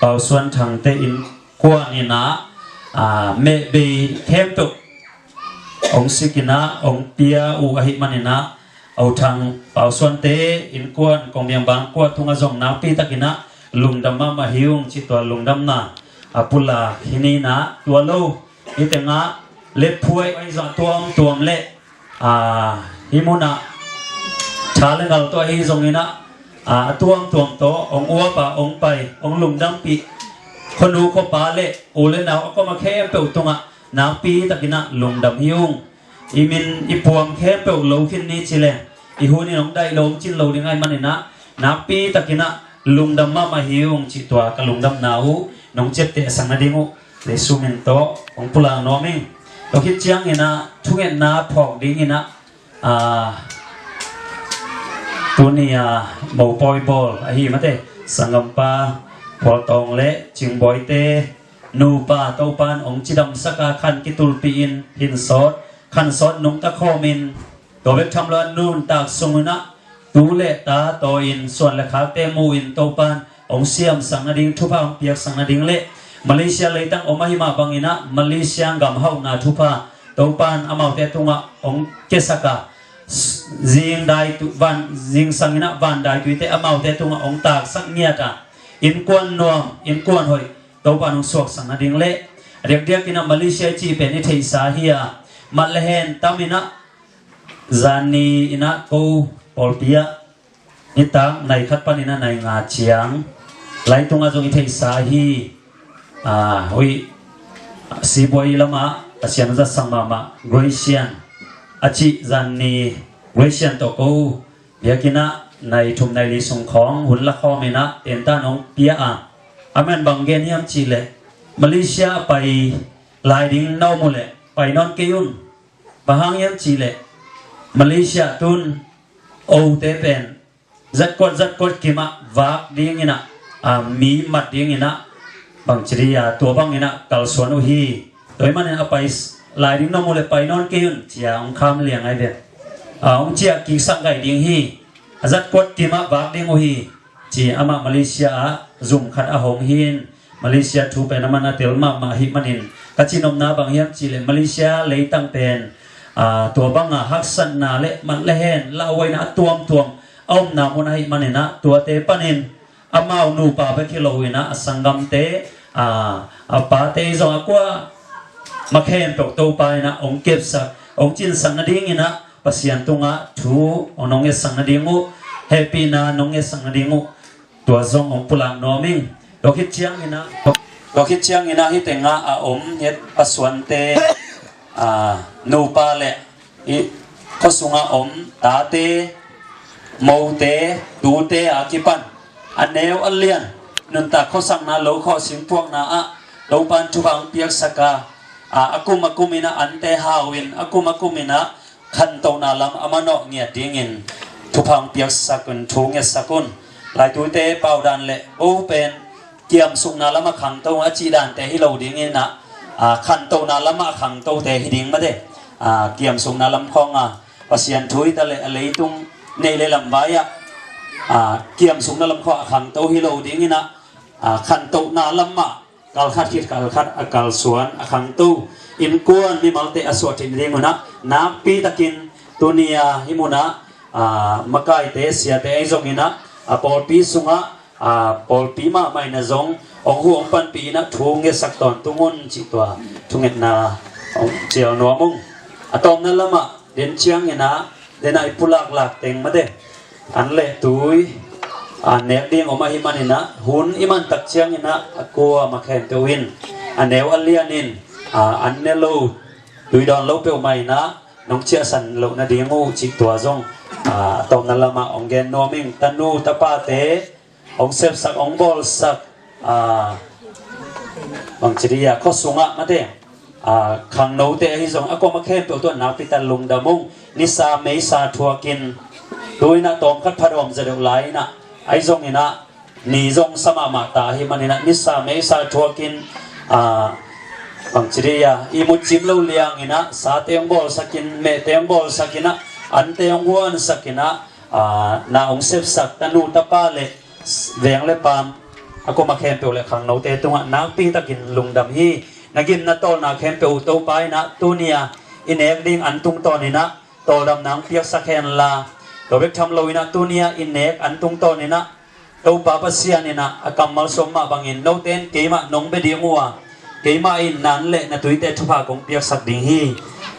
Pau Suan Thangte innkuan in ah, aa, mehbei khempeuh hong sik in ah hong pia uh ahih manin ah, Au Thang Pau Suante innkuan Kong Biang Bang Kua tungah zong nakpi takin ah lungdam mahmah hi ung cih tua lungdamna a pulak hi ni in ah, tua lo, hih tengah Lepphuai ahi zong a tuamtuam le, aa, hih munah tha le ngal tawh ahi zongin ah, aa, a tuamtuam tawh hong uap a, hong pai, hong lungdampih khuanu khuapa le u le nau a kuama khempeuh tungah nakpi takin ah lungdam hi ung. I min i puam khempeuh lo khin ni ci le, i hun in hong daih lo, hong cin lo ding ahih manin ah, nakpi takin ah lungdam mahmah hi ung cih tua ka lungdamna uh nong ciaptehsak nading uh Jesu min tawh hong pulak nuam ing. Tua khit ciangin ah thungetna phawk dingin ah, aa, tuni a mopawi bawl ahi mate, sanggampa Paul Tawng le Cing Bawi te nupa Topan hong cidamsak a, khan kitulpih in hin sawt, khan sawt nungta khawmin, tua bek tham lo a nuntak sung in ah tu le ta tawi-in suan le khakte mu-in Topan hong siamsak nading, thupha hong piaksak nading le Malaysia leitang om ahih mah bangin ah Malaysia gam hauhna thupha Topan amaute tungah hong kiasak a, zing daitu-, van, zingsang in ah van daituite amaute tungah hong taksak ngiat a, innkuan nuam, innkuan hoih Topan hong suaksak nading le, a diakdiakin ah Malaysia i cih pen i theihsa hi a, mat le hen tam in ah, zan ni in ah ko pawlpi ah nitak nai khat panin ah nai nga ciang, lai tungah zong i theihsa hi, aa, hui, Sibuai lamah Pasian hong zatsak mahmah Gracian a cih zan ni Gracian tawh ko biakinn ah nai thum nai li sung khawng hun la khawm in ah tentan hong pia a, a man bang gen hiam cih leh, Malaysia a pai lai ding na om uh leh pai nawn kei un. Bang hang hiam cih leh Malaysia tun ote pen zatkuat zatkuat kimah vak dingin ah, aa, mi mat dingin ah, bangci dih a, tua bangin ah kalsuan uh hi. Tua ahih manin a pai s-, lai ding na om uh leh pai nawn kei un, ci a hong kham liang ai ve. Aa, hong ciah kiksak ngai ding hi. A zatkuat kimah vak ding uh hi, ci amah Malaysia ah zum khat a hong hi in, Malaysia thu pen a man a tel mahmah ahih manin, ka cihnopna bang hiam cih leh Malaysia leitang pen, aa, tua banga haksatna le mat le hen lauhuaina a tuamtuam a omna mun ahih manin ah, tuate panin amau nupa bek hi lo in ah, a sanggamte, aa, a pate zong a kuamah khempeuh Topa in ah hong kepsak, hong cinsak nadingin ah, Pasian tungah thu hong nong ngetsak nading uh, hehpihna nong ngetsak nading uh, tua zong hong pulak nuam ing. Tua khit ciangin ah, tua khit ciangin ah hih tengah a om het a suante, aa, nupa le i khuasungah om tate, mote, tute a kipan a neu a lian, nuntak khuasakna lo khawh singphuakna ah Topan thupha hong piaksak a, aa, a kum a kum in ah ante hau in, a kum a kum in ah khantohna lam a manawh ngiat dingin thupha hong piaksak un, thu ngetsak un. Laituite paudan le bo pen kiamsukna lam a khangto a cih dante hi lo dingin ah, aa, khantohna lam a khangtote hi ding mate. Aa, kiamsukna lam khawng a, Pasian thu hi ta le a leitung neih le lam vai ah, aa, kiamsukna lam khawng a khangto hi lo dingin ah, aa, khantohna lam ah kalkhat khit kalkhat a kalsuan a khangto innkuan mimalte a suahtheih nading un ah, nakpi takin tuni a hih mun ah, aa, makaite, siate ahi zongin ah, a pawlpi sungah, aa, pawlpi mahmah in ah zong hong huh hong panpih in ah thu ngetsak tawntung un cih tua thungetna hong cial nuam ung. A tawpna lamah den ciangin ah, den a i pulaklak teng mate, an le tui, aa, nek ding om ahih manin ah, hun i man tak ciangin ah a kuamah khempeuh in a neu a lian in, aa, an ne lo, tui dawn lo peuhmah in ah nong ciahsan loh nading uh cih tua zong, aa, a tawpna lamah hong gen nuam ing. Tanu tapate hong sepsak, hong bawlsak, aa, bangci dih a, khuasungah mate, aa, khangnote ahi zong a kuamah khempeuh tungah nakpi tak lungdam ung. Nisa meisa thuakin, tu in ah tawmkhat phadawm zaw deuh lai in ah, ahi zongin ah ni zong sa mahmah ta ahih manin ah, nisa meisa thuakin, aa, bangci dih a, ihmut cim lo liangin ah sate hong bawlsakin, mehte hong bawlsakin ah, ante hong huansakin ah, aa, na hong sepsak tanu tapa le veng le paam a koma khempeuh le khangnote tungah nakpi takin lungdam hi. Na gimna tawlna khempeuh uh Topa in ah tuni-a i nek ding an tungtawn in ah tawldamna hong piaksak henla, tua bek tham lo in ah tuni-a i nek an tungtawn in ah Topa Pasian in ah a kammal sawm mah bangin note in keimah nong bia ding uh a, keimah in na an le na tuite thupha kong piaksak ding hi.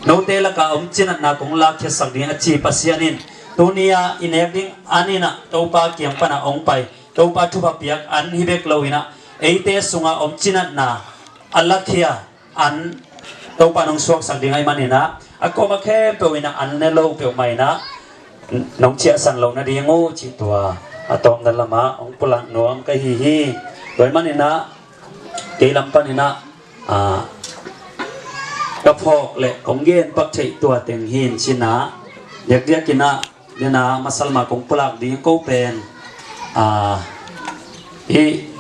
Note lakah om cinatna kong lakkhiatsak ding a ci Pasian in tuni-a i nek ding an in ah Topa kiang panah hong pai, Topa thupha piak an hi bek lo in ah eite sungah om cinatna a lakhia an Topa nong suaksak ding ahih manin ah a koma khempeuh in ah an ne lo peuhmah in ah nong ciahsan loh nading uh cih tua a tawpna lamah hong pulak nuam ka hi hi. Tua ahih manin ah kei lam panin ah, ah, ka phawk le kong gen pak theih tua teng hi in cin ah, diakdiak in ah, den a masal mah kong pulak ding ko pen, ah, hih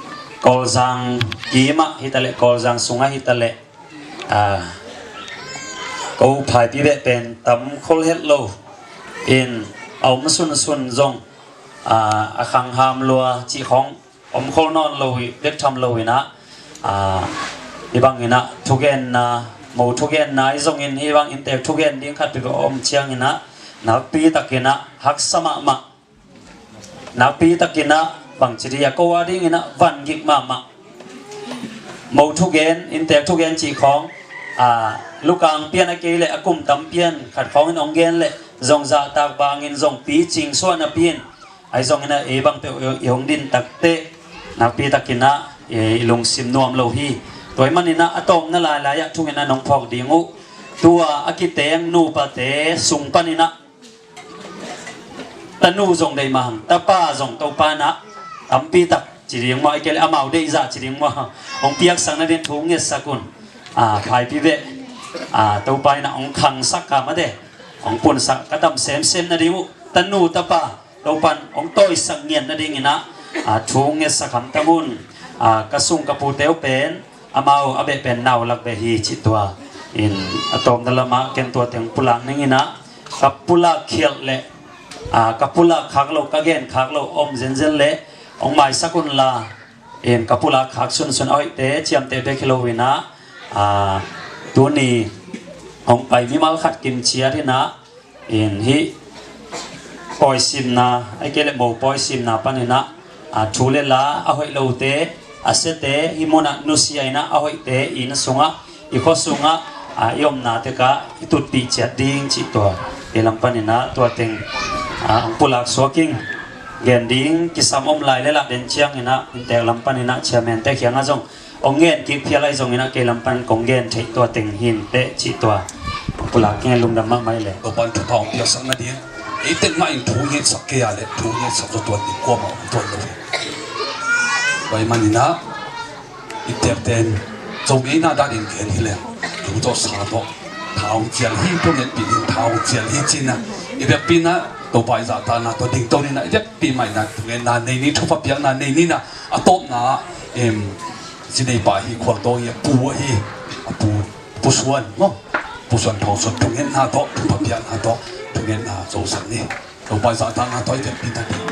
Kawlzang kimah hi ta leh, Kawlzang sungah hi ta leh, ah, ko phaipi beh pen tam khol het lo in a om sunsun zong, ah, a khangham lua cih khawng om khol nawn lo hi, bek tham lo in ah, ah, hih bangin ah thugenna, mo thugenna ahi zongin hih bang inntek thugen ding khat peuhpeuh a om ciangin ah nakpi takin ah haksa mahmah, nakpi takin ah bangci dih a ko a dingin ah van gik mahmah. Mo thugen, inntek thugen cih khawng, ah, lukang pian a kei leh a kum tam pian khat khawngin hong gen leh zong zahtak bangin zong picing suah napi in ahi zongin ah ei bang peuh i hong din takteh nakpi takin ah i lungsim nuam lo hi. Tua ahih manin ah a tawpna lailai ah thungen ah nong phawk ding uh. Tua a kiteng nupate sung panin ah tanu zong deih mahang, tapa zong Topa in ah tampi tak ci ding maw, ahih kei leh amau deih zah ci ding maw, hong piaksak nading thu ngetsak un. Ah, phaipi beh, ah, Topa in ah hong khangsak ka mate, hong punsak ka tam semsem nading uh. Tanu tapa Topan hong tawisak ngiat nadingin ah, ah, thu ngetsak hamtang un. Ah, ka sung ka pute uh pen amau a beh pen nau lak beh hi cih tua in a tawpna lamah ken tua teng pulak ning in ah, ka pulak khialh leh, ah, ka pulak khak lo, ka gen khak lo om zenzen leh hong maisak unla, in ka pulak khak sunsun a hoihte ciamteh bek hi lo in ah, ah, tuni hong pai mimal khat kim ciat in ah, in hih pawisimna, ahih kei leh mo pawisimna panin ah, ah, thu le la a hoih lote, a siate, hih munah nusia in ah a hoihte inn sungah, i khua sungah, ah, i omna tekah i tutpih ciat ding cih tua kei lam panin ah tua teng, ah, hong pulak suak ing. Gen ding kisam om lai le lah den ciangin ah inntek lam panin ah chairman te kiangah zong hong gen kik phial ahi zongin ah kei lam pan kong gen theih tua teng hi inteh cih tua pulak kei, lungdam mahmah hi leh. Topan thupha hong piaksak nading, ei tek mah in thu ngetsak kei a leh thu ngetsak zaw tuan ding kuamah om tuan lo hi. Tua ahih manin ah i tekten Zo ngeina danin gen hi leh, thu tawh sa tawh tha hong cial hi, thu ngetpih ding tha hong cial hi ci-in ah, i vekpi in ah Topa i zahtakna tawh dingto ni in ah, i vekpi mah in ah thungetna nei ni, thupha piakna nei ni in ah, a tawpna ah, em, zinei pa hi, khualtawng hi, a pu ahi, a pu, Pu Suan maw, Pu Suan Thawng Suan thungetna tawh, thupha piakna tawh thungetna zosak ni. Topa i zahtakna tawh i vekpi in ah ding.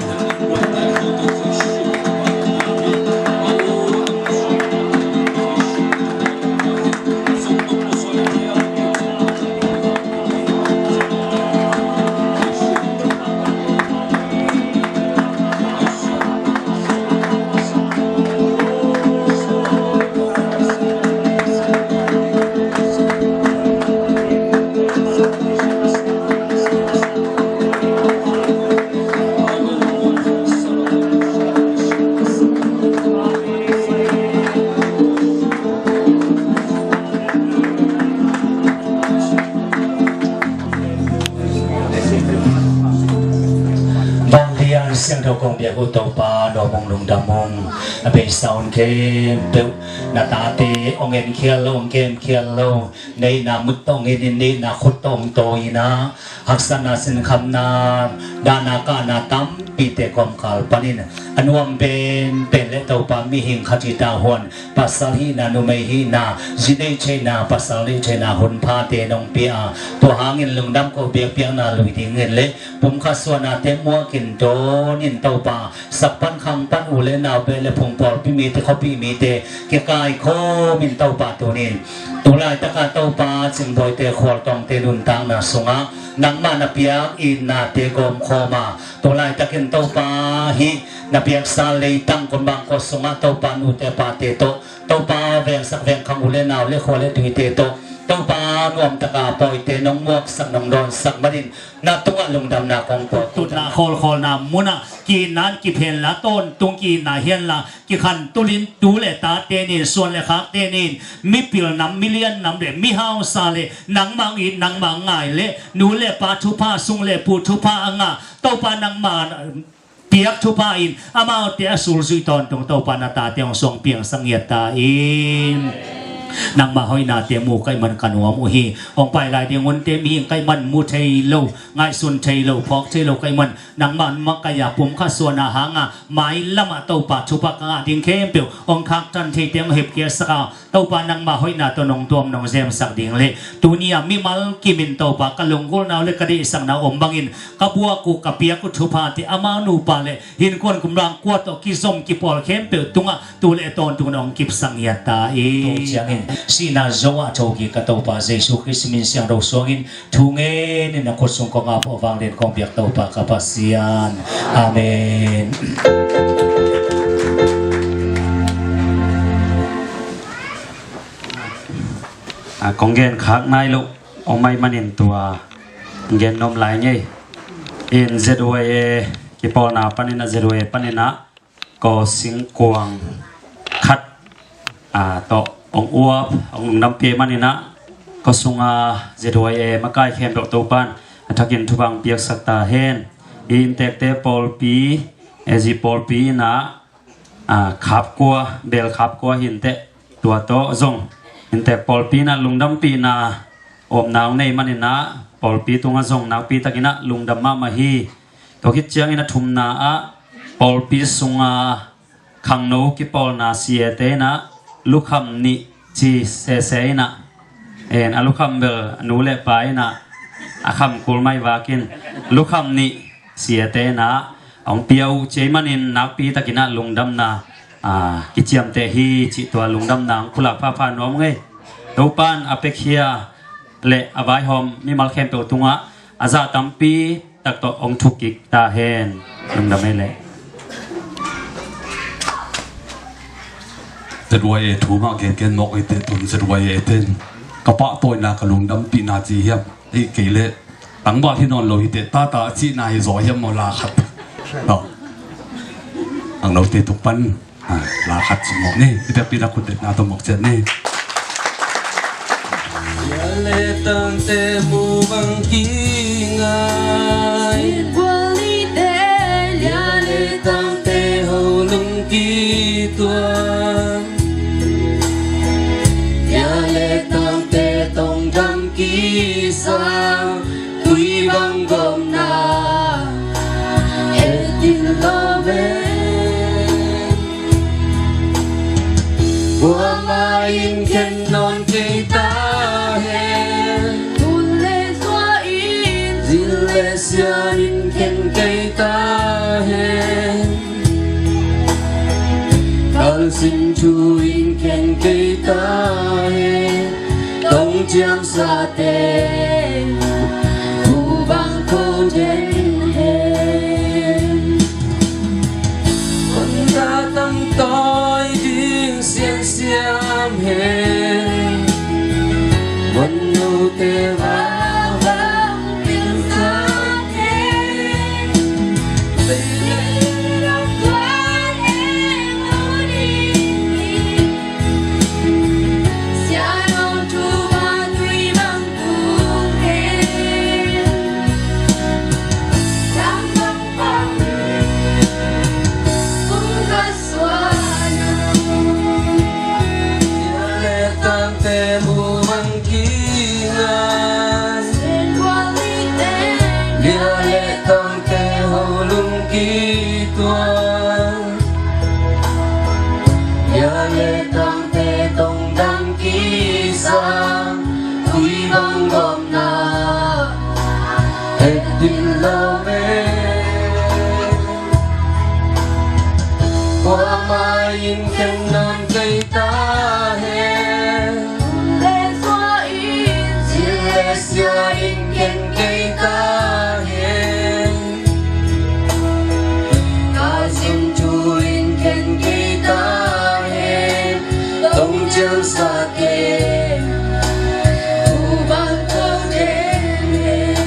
Vanglian siangtho kong biak uh Topa, nuam ung, lungdam ung. A beisa un khempeuh na tate hong enkhial lo, hong kemkhial lo, neihna mut tawh hong en in, neihna khut tawh hong tawi in ah, haksatna, sinkhamna, dahna kahna tampite kawmkal panin a nuam penpen le Topa, mihing khat it a huan, pasal hihna, numei hihna, zi neih theihna, pasal neih theihna hun phate nong pia a, tua hangin lungdam ko biakpiakna lui dingin le pumkhat suahnate muakin dawnin Topa, sak pan Khang pan u le nau, beh le phung, pawlpi mite, khuapi mite kikaikhawm in Topa tunin, tu laitaka Topa Cingbawite, Khualtawngte nuntakna sungah nangmah na piak itnate gawmkhawm a, tu laitakin Topa hih na piaksa leitang Gunbang khua sungah Topa nute pate tawh, Topa vengsak vengkhang u le nau le khua le tuite tawh, Topa nuamtaka pawite nong muaksak nong dawnsak manin na tungah lungdamna kong ko. Tutna khawlkhawlna munah ki-itna in kip henla, tawntung ki-itna hi henla, kikhan tulin tu le tate nin, suan le khakte nin, mipil nam, milian nam le mihausa le nangmah it nangmah ngai le nu le pa thupha, sung le pu thupha a ngah Topa nangmah piak thupha in amaute a sulzui tawntung Topa na tate hong suang piangsak ngiat ta in. Nangmah hoihnate mu ka hih man ka nuam uh hi. Hong pai lai ding hunte mihing ka hih man mu thei lo, ngaihsun thei lo, phawk thei lo ka hih man, nangmah makaih a pumkhat suan a hang a mailamah Topa thupha ka ngah ding khempeuh hong khaktan theite hong hepkhiatsak a, Topa nangmah hoihna tawh nong tuam nong zemsak ding le tuni a mimal kimin Topa ka lunggulhna uh le ka deihsakna uh om bangin ka buak uh ka piak uh thuphate amau nupa le hinkhua Gunbang khua tawh kizom kipawl khempeuh tungah tu le tawntung nong kipsak ngiat ta in. Tua ciangin sihna zong a thokik ka Topa Jesu Khrist min siangtho suangin thu ngenin a khut sung kong ap uh a vanglian kong piak Topa ka Pasian. Amen. A, kong gen khak nai loh om ahih manin tua gen nuam lai ing ei. In Z Y A kipawlna panin a, Z Y A panin a Kaw Sing Kuang khat, a, tawh hong uap, hong lungdampih manin a, kaw sunga Z Y A makai khempeuh Topan a thakin thupha hong piaksak ta hen. I inntekte pawlpi, A Z pawlpi in a, a, khapkua, bel khapkua hi inteh, tua tawh zong inntek pawlpi in a lungdampihna omna hong nei manin a, pawlpi tungah zong nakpi takin a lungdam mahmah hi. Tua khit ciangin a thumna ah pawlpi sunga khangno kipawlna C A te in a lukham nih ci sese in a, en, a lukham bel nu le pa in a, a kham kul mai vakin lukham nih C A te in a hong pia uh ci ahih manin nakpi takin a lungdamna, a, kiciamteh hi cih tua lungdamna hong pulak phapha nuam ing ei. Topan a piakhia le a vaihawm mimal khempeuh tungah a zah tampi tak tawh hong thuk kik ta hen. Lungdam ei leh. Z Y A thu mah gengen mawk ei teh, tun Z Y A ten ka pahtawina ka lungdampihna ci hiam? Ei, kei leh tangval hi nawn lo hi teh, tata a cihna hi zaw hiam maw, la khat. Tawh. Ang note tung pan, a, la khat ci mawk ni. Hi teh pi na khut detna tawh mawk ciat ni. Lia le tangte mu bang kingai. Lia le tangte ho lung kituak. Lia le tangte tongdam kisang. Tui bang gawmna et in lo ve. Kuamah in khen nawn kei ta hen. Tun le tua in, zin le sian in khen kei ta hen. Kalsin thu in khen kei ta hen. Tong ciamsate thu bang ko den hen. Mon ka tang tawi ding siansiam hen. Mon note va bang pilsak hen. Lia le tangte ho lung kituak. Lia le tangte tongdam kisang. Tui bang gawmna et in lo ve. Khen nam kei ta hen. Zil le zia in khen kei ta hen. Ka zin thu in khen kei ta hen. Tong ciang sa te u bang ko den hen.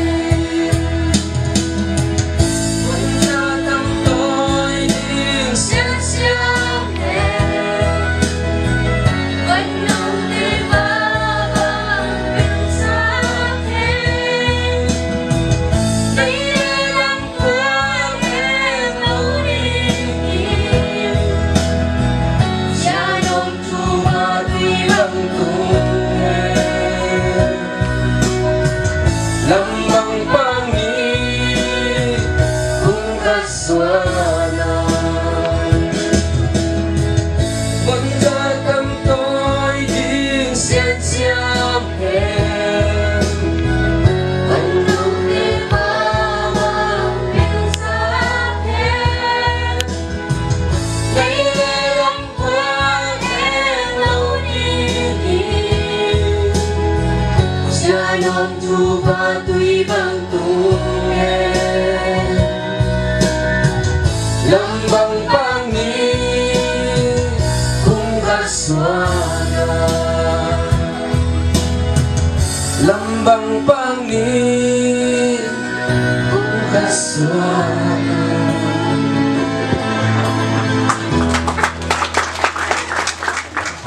Lam bang pang ni kung ka suan a. Bang za tam toi ding sian siam hen. Bang nong ne pa bang peng sa hen. Nei le lam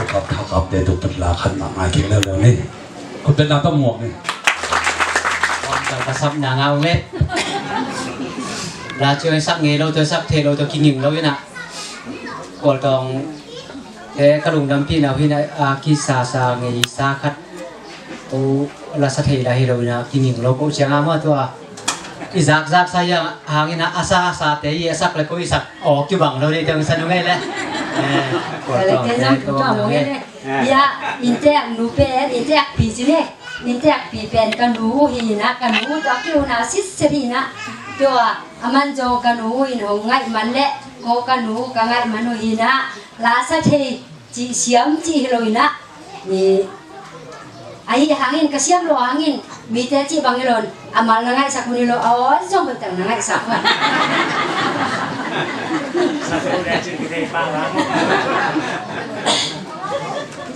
Thakap te tuk tuk la khat mah ngai kik leuleu ni. Khut beng la tawh muak ni. Ka sap na ngau nge. La ciang sak ngei lo tawh sak thei lo tawh kinging lo inah. Kualtawng te ka lungdampihna uh hinah a kisasa ngei sa khat. Ko la sa thei la hi lo inah kinging lo ko ciang a mah tua. I zakzak sa hiang hangin a sa sa te i a sak le ko i sak awk kibang lo dei teng sa nung ei le. Kale te zong tu tawh mong ei le. Ya, innteek nu pen innteek pi ci ne. Innteek pi pen ka nu uh hi na, ka nu uh tawh a ki-una sitset hi na. Tua a man zong ka nu uh in hong ngaih man le ko ka nu uh ka ngaih man uh hi na. La sa thei cih siam cih hi lo inah. Ahi hangin ka siam lo hangin mite cih bang hi lo in a mal na ngaihsak hun hi lo, a aw zong hoihtak na ngaihsak hun.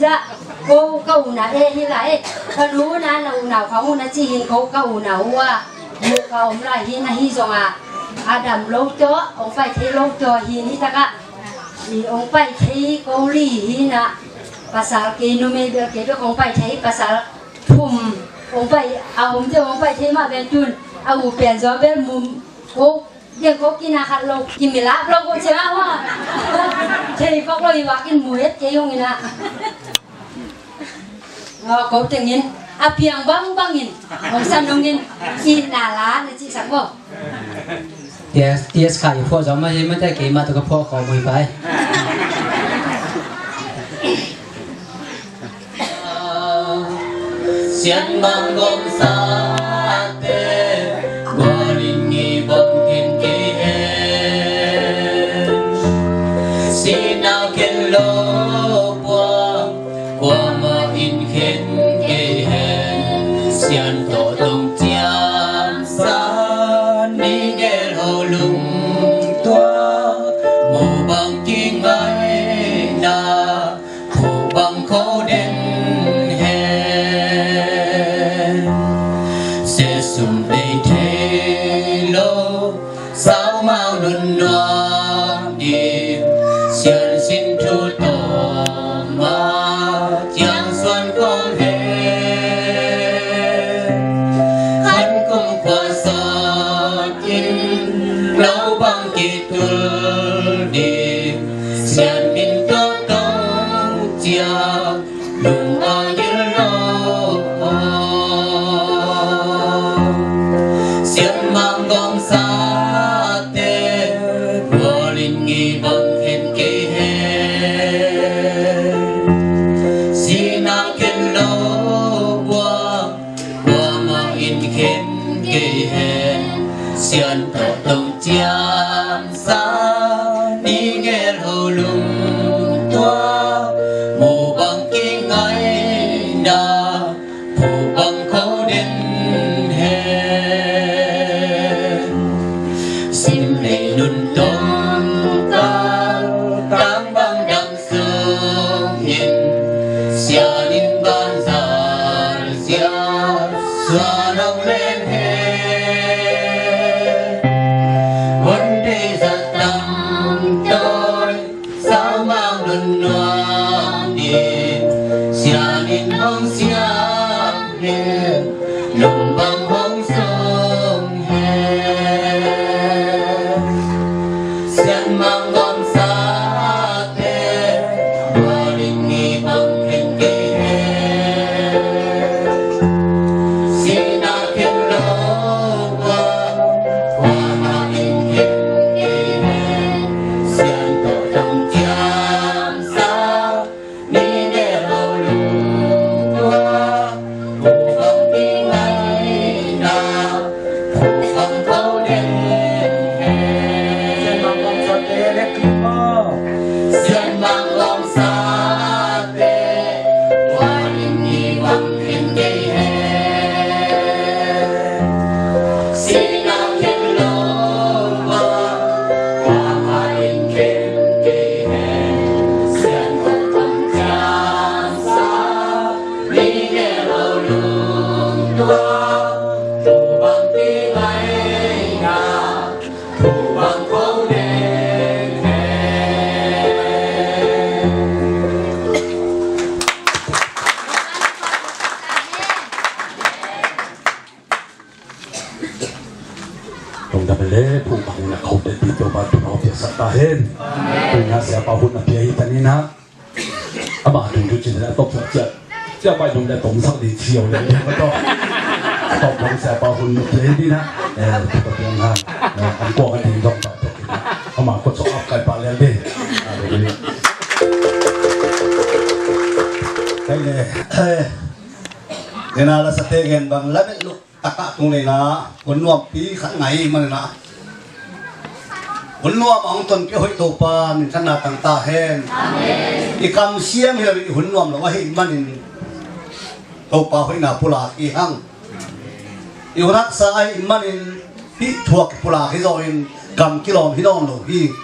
Zah ko ka una e hi lai ka lu na na unau khang una cih hin ko ka unau uh a. Mu ka om lai hi na hi zong a a dam lo tawh hong pai thei lo tawh hi ni takah. I hong pai thei ko li hi na. Pasal kei numei bel kei bek hong pai thei pasal thum hong pai a om te hong pai thei mah ven tun a u pen zaw bel mum ko den ko kina khat lo kimilap lo ko cia hua. Thei kok lo i wakin mu het kei hong ina. Ko tengin a piang bangbangin hong san hongin i na la na cihsak ko. T S, T S kha i phuah zong mah hi mate keimah tawh ka phuah khawm uh hi pai. Sian mang gom sa te gualin ngi bom khen kei hen. Sina khen lo buang kuamah in khen kei hen. Sian tawh tong ciam sa ni ngel ho lung tua mu bang kingaina. Kho bang kho den hen. Se sum dei thei lo. Sau mau nun nuam dim. Sian sin thu tawm ma ciang suan kong hen. Han kum khua sawt in lo bang kitul dim. Sian min tawh tong ciang lung a gil lo. Sian mang gom sa te gualin ngi bang khen kei hen. Sina khen lo buang kuamah in khen kei hen. Sian tawh tong ciam sa ni ngel ho lung Phu bang kho den he. Sim ei nun tong kal tang bang dang sung in. Sian in ban zar zia suan hong len he. Hun dei zat tam toi. Saumang nun nuam in, sian in hong siam in, lung bang hong sung hen. Sian mang gom sate, tua ding ni bang khen kei hen. Sina khen lo bang, tua ma in khen kei hen. Sian tawh dong ciam sa, ni ne lo lung tua, pu bang ti ngai na, pu bang ko den he. Sian mang gom sate le klik maw. Sian mang gom sate, tua in ni bang khen kei hen. Sina khen lo bang, tua ma in khen kei hen. Sian ko tong ciam sa, ni ne lo lung tua, pu bang ti ngai na, pu bang ko den he. Lungdam e le, phu bang in a kho den ding Topa in thupha piaksak ta hen. Tuni-in a siapa hun a pia hi ta ni na. Ama tung tu cin a tawp sak ciat. Siapa in dong le tom sak ding ciau le ding ka tawp. Tawp dong siapa hun a pia hi ding na. Eh, tu ka piang han. Eh, an kuang a ding dong ta tawp. Ama ko so ap kai pa le ding. Hallelujah. Kai le. Eh. Ina la sa te gen bang la met luk. Takah tung nei na, hun nuampi khat ngai manin ah. Hun nuam a hong tonpih hoih Topa minthanna tang ta hen. Amen. I kamsiam hi lo, i hun nuam lo ahih manin Topa hoihna pulak hi hang. I hun haksa ahih manin hih thu a kipulak hi zaw in kam kilawm hi nawn lo hi.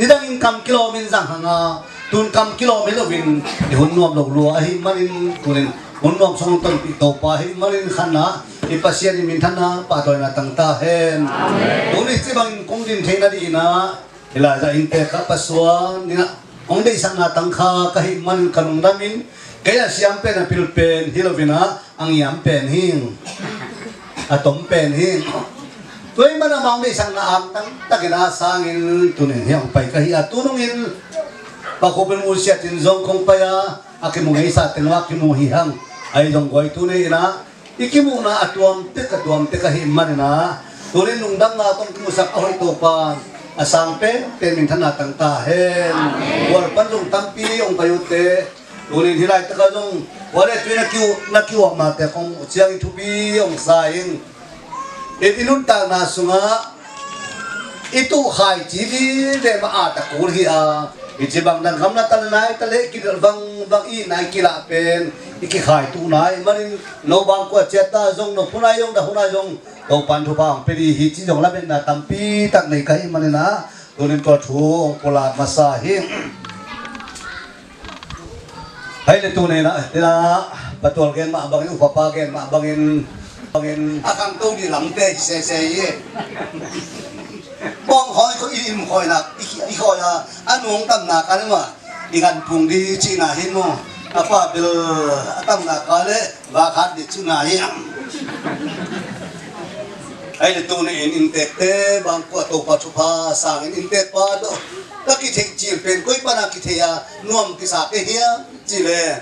Nidangin kam kilawm in zang hang a, tun kam kilawm hi lo in i hun nuam lo lua ahih manin tunin hun nuam sung tonpih Topa ahih manin khatna i Pasian i minthanna pahtawina tang ta hen. Amen. Tuni ci bangin kong din theihna dingin ah, hih lai-ah inntek ah pasuan in ah hong deihsakna tang kha ka hih manin ka lungdam in, kei a siam pen a pil pen hi lo in ah, a ngiam pen hi, a tom pen hi. Tua ahih manin amau deihsakna angtang takin a sangin tunin hih hong pai ka hi a, tu nungin Pa Khup in mu siat in zong kong pai a, a kimu ngeisa teng a kimu hi hang. Ahi zong guai tu ni in ah i kimuhna a tuam tek, a tuam tek ahih manin ah, tunin lungdamna tawh kimusak a hoih Topa a sang pen pen minthanna tang ta hen. Amen. Gual pan zong tampi hong pai uh teh. Tunin hih laitak ah zong, tua le tuin na kiu, na kiuap mate kong ciangin thupi hong sa in. I, i nuntakna sungah i tuh khaici vive mah a ta kul hi a, i ci bang dang gamla ta le nai ta le kidal bang bang i nai kilah pen i kikhai tuh nai manin no bang kua ciat ta zong, no hunai zong, da hunai zong, Topan thupha hong pia ding hi ci zong lametna tampi tak nei ka hih manin ah, tunin tua thu hong pulak masa hi. Hei le tu nei na, tina, patual gen mah bangin, upapa gen mah bangin, bangin a khangto ding lamte hi sese hi. Bawng khoi ko i im khoi na, i, i khoi a, a nung tamna ka le mah, i gan pung ding cihna hi maw. A pa bil a tamna ka le, va khat ding cihna hi. Hei le tu nei in inntekte, bang kua Topa thupha sangin inntek pa do. Ka kitheih cil pen koi pana kitheih a nuam kisa kei hiam cih leh,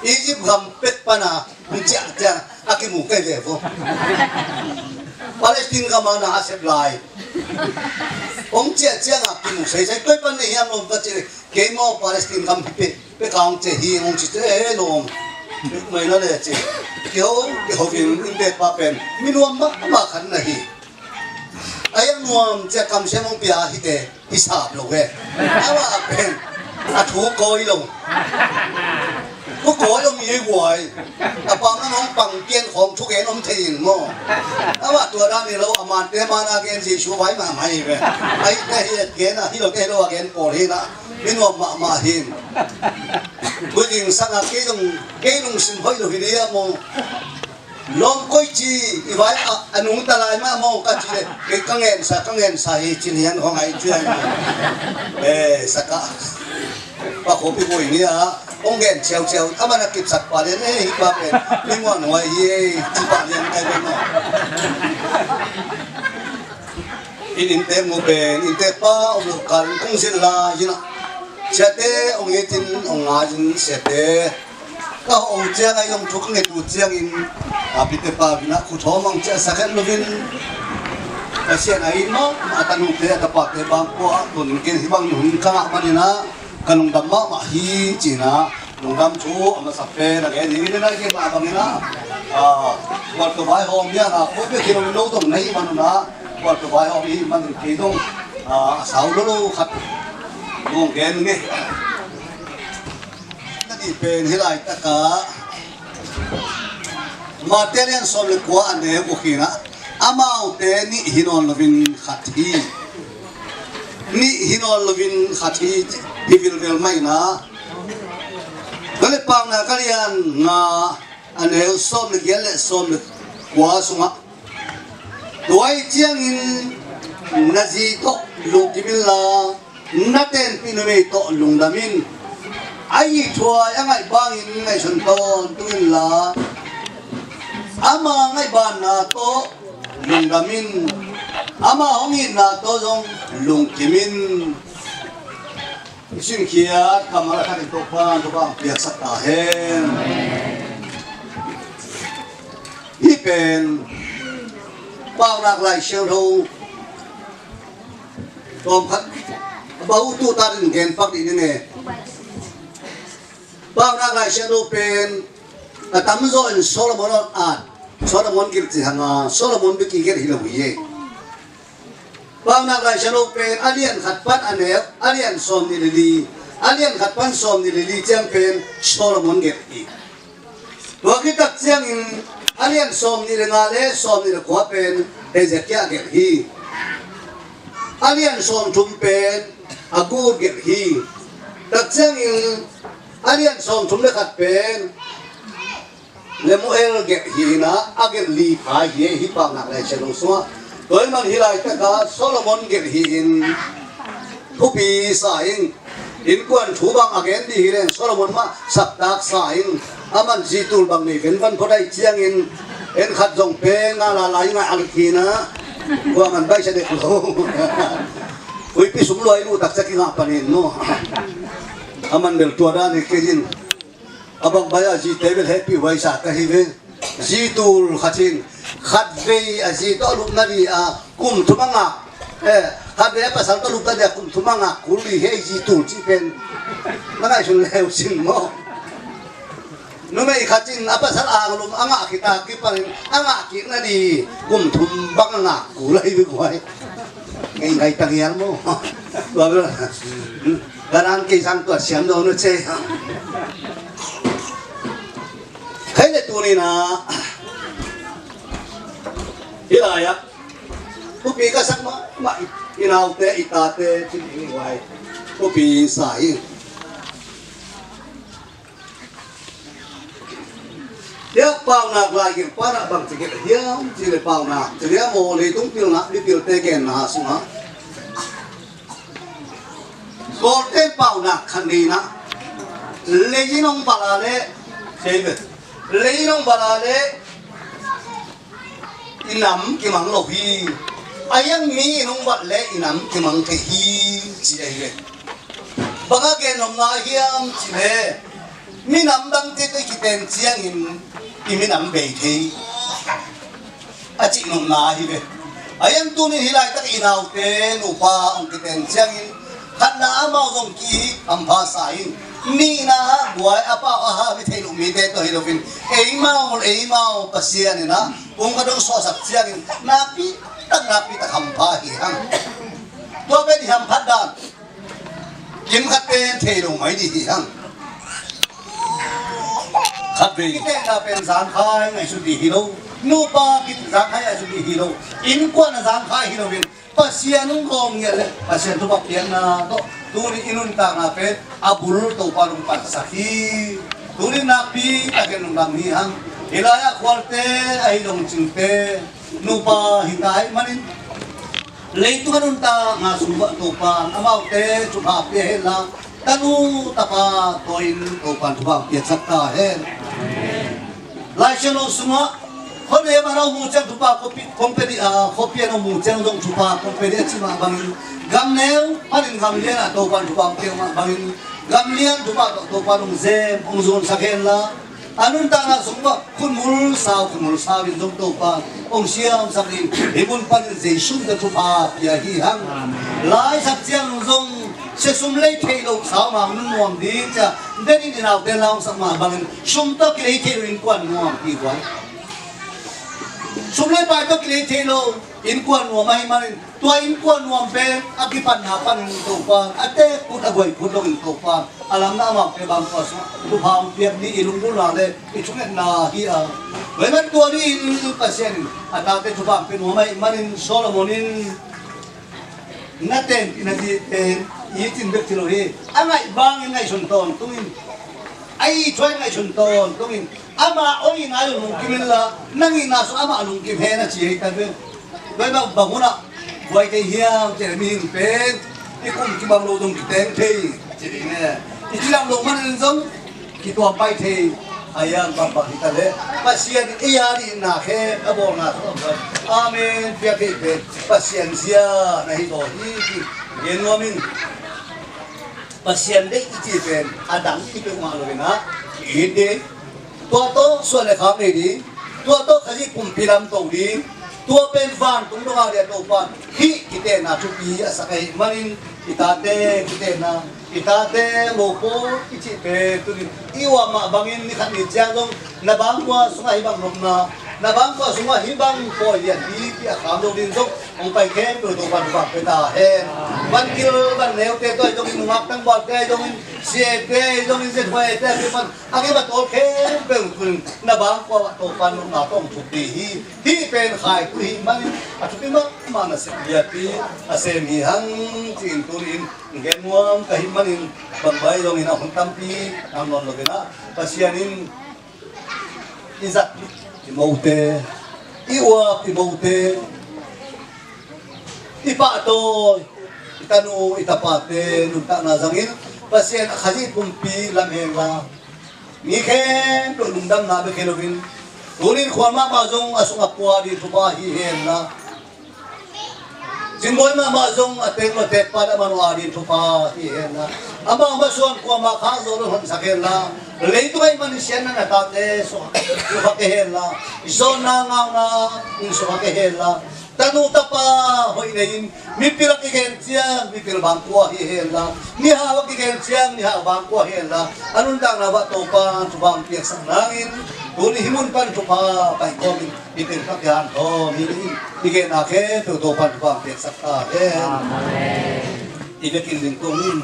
Egypt gam pek pana hong ciah ciang a kimu kei ve vo. Palestine gam a na a sep lai hong ciah ciang a kimu seisei, koi pan nei hiam lom ka cih leh, kei maw Palestine gam hi pek pek a hong ciah hi hong ci cih leh, eh lom. Pek mai na le cih. Kiho kiho in inntek pa pen mi nuam mahmah khat na hi. A hiang nuam ciah kamsiam hong pia hi te, hi sap lo ve. Amah pen a thu kawi lo. Thu kawi om hi ei guai. A pang nang hong pang pian khawng thugen om thei in maw? Amah tua dan hi lo, a mante man a gen Jesu vai mahmah hi ve. Ahi te hi et gen a, hi lo te hi lo a gen pawl hi na. Mi nuam mahmah hi. Kuzing sang a kei zong, kei lungsim hoih lo hi dia maw? Lawm koici i vai a, a nungta lai mah maw ka ci le, kei ka ngensa, ka ngensa hi ci lian hong ai ci ai. Eh, saka. Pa ko pi boi ni a, hong gen ciau ciau, a man a kipsak pa lian, eh, hi pa pen, mi muan huai hi, eh, ci pa lian kai pen maw. In inntek mu pen, inntek pa, om lo kal, kong zin la, zin a. Siate, ong itin, ong nga zin, siate. Ka hawh uh ciang a i zong thu ka nget uh ciangin, a pite pa vinah khuthawm ang ciah sakhet lovin, Pasian a it mah a tanute a tapate bangkua a tun ken hih bang hun ka ngah maninah ka lungdam mahmah hi cinah lungdam thu a masa pen a gen hi. Minenah i gen mah banginah kual tua vaihawm hiangah kua pek hi lo lo zong na hih manunah kual tua vaihawm i hih manin kei zong a sau lolo khat zong gen nge. Na nih pen hih laitakah Mate lian sawm le kua a neu uh hinah amaute nih hi nawn lovin khat hi. Nih hi nawn lovin khat hi, hi vilvel mah inah. Tua le Paunak a lian nga a neu sawm le giat le sawm le kua sungah Tua ahih ciangin na zi tawh lungkim inla, na tenpih numei tawh lungdam in. A ithuai a ngaih bangin ngaihsun tawntung inla, ama ngaihbanna tawh lungdam in. Ama hong itna tawh zong lungkim in. I simkhiat kammal a khat in Topa, Topa hong piaksak ta hen. Hih pen Paunak Lai Siangtho tawmkhat a bau tu tatin gen pak dih ning e. Paunak Lai Siangtho pen a tamzaw in Solomon a, Solomon gelh cih hanga Solomon bek i gelh hi lo hi e. Paunak Lai Siangtho pen a lian khat pan a neu a lian sawm nih le li, a lian khat pan sawm nih le li ciang pen Solomon gelh hi. Tua khit tak ciangin a lian sawm nih le nga le sawm nih le kua pen Hezekiah gelh hi. A lian sawm thum pen Habakkuk gelh hi. Tak ciangin a lian sawm thum le khat pen Lemuel gelh hi inah a gelh li pha hi e, hih Paunak Lai Siangtho sungah. Tua ahih man hih laitakah Solomon gelh hi in thupi sa ing. Innkuan thu bang a gen dih hi leng Solomon mah saptak sa ing. A man zi tul bang nei ven van phot ahih ciangin en khat zong peng a lalai ngah a lik hi inah. Tua man baihsa dek lo. Huipi sum luai luh taksa kingah panin maw? A man bel tua dan hi kei in. A bang bai a zite bel hehpih huai sa ka hi ve. Zi tul khat in, khatvei a zi tawh lupna dih a kum thum a ngak, eh, khatvei a pasal tawh lupna dih a kum thum a ngak kul dih hi ei zi tul cih pen. Na ngaihsun leu sin maw? Numei khat in a pasal a lum a ngah khit a kipanin a ngah kikna dih kum thum bang a ngak kul ahi bik huai. Ngei ngai tangial maw? Tua bel. Garan kei sang tuat siam dawn uh ce. Kei le tuni na hih lai-ah thupi ka sak mahmah i naute i tate cin i huai thupi sa hi. Hiah Paunak lai gelh panah bang ci gelh hiam cih leh Paunak ci liam aw, leitung pilna mipilte genna sungah Kawlte Paunak khat nei inah, lei in hong balh a leh, sei ve, lei in hong balh a leh i nam kimang lo hi. A hiang mi in hong balh leh i nam kimang thei hi, ci ahi ve. Bang a gen nopna hiam cih leh minam dangte tawh i kiten ciangin i minam bei thei a cih nopna ahi ve. A hiang tunin hih laitak i naute nupa hong kiten ciangin khatna amau zong ki hampha sa in, nihna buai a pau a hau i theih loh mite tawh hi loin eimau eimau Pasian inah kum ka dong suahsak ciangin nakpi tak nakpi tak hampha hi hang. Tua pen i hamphat dan kim khat pen thei lo mai dih hi hang. Khatvei kitehna pen zangkhai ngaihsut ding hi lo. Nupa kit zangkhai ngaihsut ding hi lo. Innkuan a zangkhai hi loin Pasian hong gawm ngiat le Pasian thupha piakna tawh tuni i nuntakna pen a bul Topa hong pansak hi. Tuni nakpi takin lungdam hi hang. Hih lai-ah khualte ahi zong cingte nupa hi ta ahih manin leitung a nuntakna sung uah Topa in amaute thupha pia hen la, tanu tapa tawh in Topa in thupha piaksak ta hen. Lai Siangtho sungah khuaneu a na mu ciang thupha khuapi kong pia ding, a, khuapi a na mu ciang zong thupha kong pia ding a ci mah bangin, gamneu panin gamlian ah Topa in thupha hong piak mah bangin, gamlian thupha tawh Topa in hong zem hong zuansak hen la, a nuntakna sung uah khutmul sau khutmul sau in zong Topa hong siamsak ding, hih mun panin Jesu min tawh thupha pia hi hang. Lai sak ciang zong sia sum lei theih loh sau mah hong nuam ding ci-a, denin i naute in la hong sak mah bangin sum tawh kilei theih loh innkuan nuam hi guai. Sum lei pai tawh kilei theih loh innkuan nuam ahih manin tua innkuan nuam pen a kipatna panin Topa a teek phut a guai phut dongin Topa a lamna amau te bang tua sungah thupha hong piak ding i lunggulhna le i thungetna hi a. Tua ahih manin tua dingin Pasian in a tate thupha hong pia nuam ahih manin Solomon in na tenpih na ding pen i cin bek ci lo hi. A ngaih bangin ngaihsun tawntungin, a ithuai ngaihsun tawntungin, ama oi ngai lo lungkim inla, na ngihna sung amah lungkim hen a ci hi ta ve. Tua ahih manin bang hunah buai kei hiam cih leh mihing pen i kum kibang lo zong kiteng thei ci ding e. I cidam lo manin zong kituam pai thei a hiam, bangbang hi ta leh Pasian in ei a dihna khe a bawlna sung a om. Amen piak thei pen Pasian zia na hi zaw hi ci. Gen nuam in. Pasian deih i cih pen a dang i peuhmah lo in ah, i it ding. Tua tawh suan le khak nei ding. Tua tawh Khazih pumpi lamto ding. Tua pen vantung dongah ding a Topa in hih kitehna thupi a sak ahih manin i tate kitehna, i tate mopawi i cih pen tuni in i uap mah bangin ni khat ni ciang zong na bangkua sungah hih bang nopna, na bangkua sungah hih bang pawi lian hi cih a kham zo ding zong hong pai khempeuh Topa in thupha pia ta hen. Van kil van neute tawh ahi zongin, nungak tangvalte ahi zongin, siate ahi zongin, Z Y A te ahi zongin, a kima tawl khempeuh tuni in na bangkua ah Topa in nopna tawh hong thuk ding hi. Hih pen khaitu ahih manin a thupi mahmah nasep lianpi a sem hi hang ci-in tuni in gen nuam ka hih manin bang bai zongin a hun tampi nang nawn lo in ah, Pasian in i zat i mote, i uap i mote, i pahtawi i tanu i tapate nuntakna zangin Pasian a Khazih pumpi lam hen la, mi khempeuh lungdamna bek hi loin, tuni in khual mahmah zong a sung a pua ding thupha hi hen la, Cingbawi mahmah zong a teng lo tekpa le a man uh a ding thupha hi hen la, amau masuan kuamah khak zo lo honsak hen la, leitung ahih manin siatna na tate sukha kei hen la, i sawlna ngauna in sukha kei hen la, tanu tapa hoih nei in mipil a kigen ciang mipil bangkua hi hen la, mihau a kigen ciang mihau bangkua hi hen la, a nuntakna uah Topa thupha hong piaksak nangin, tuni hih mun pan thupha pai kawmin i pen kha pian thaw mi ding i genna khempeuh Topa in thupha piaksak ta hen. Amen. I vekin ding kong in.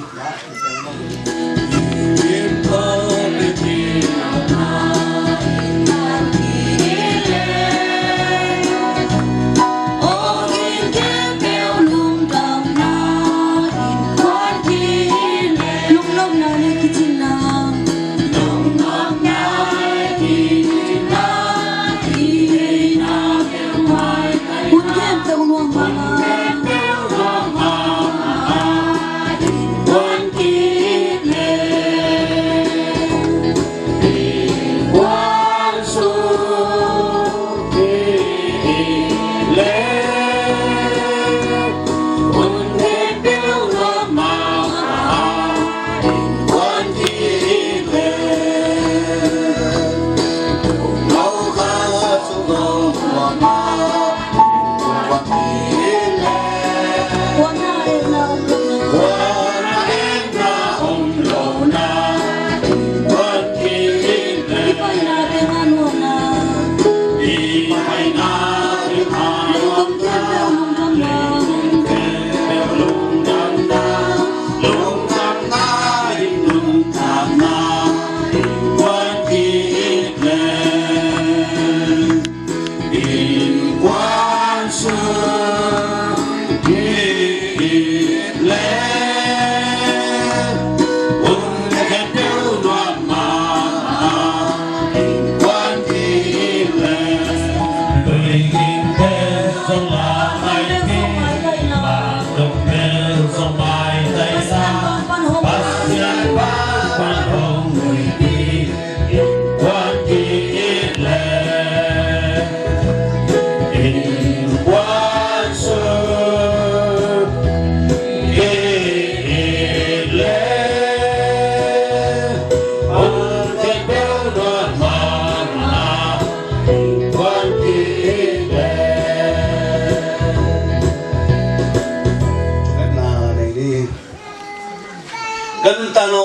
Lungnopna le kicinna. Hun khempeuh nuam mah.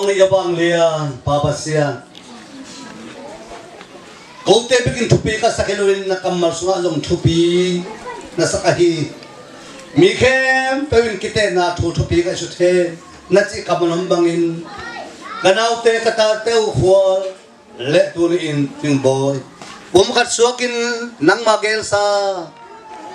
Ih a vanglian Pa Pasian, kote bekin thupi ka sak hi loin na kammal sungah zong thupi na sak ahi. Mi khempeuh in kitehna thu thupi ka sut hen. Na cih kammal om bangin ka naute ka tate uh khual le tuni-in Tingbawi, um khat suakin nangma gelsa,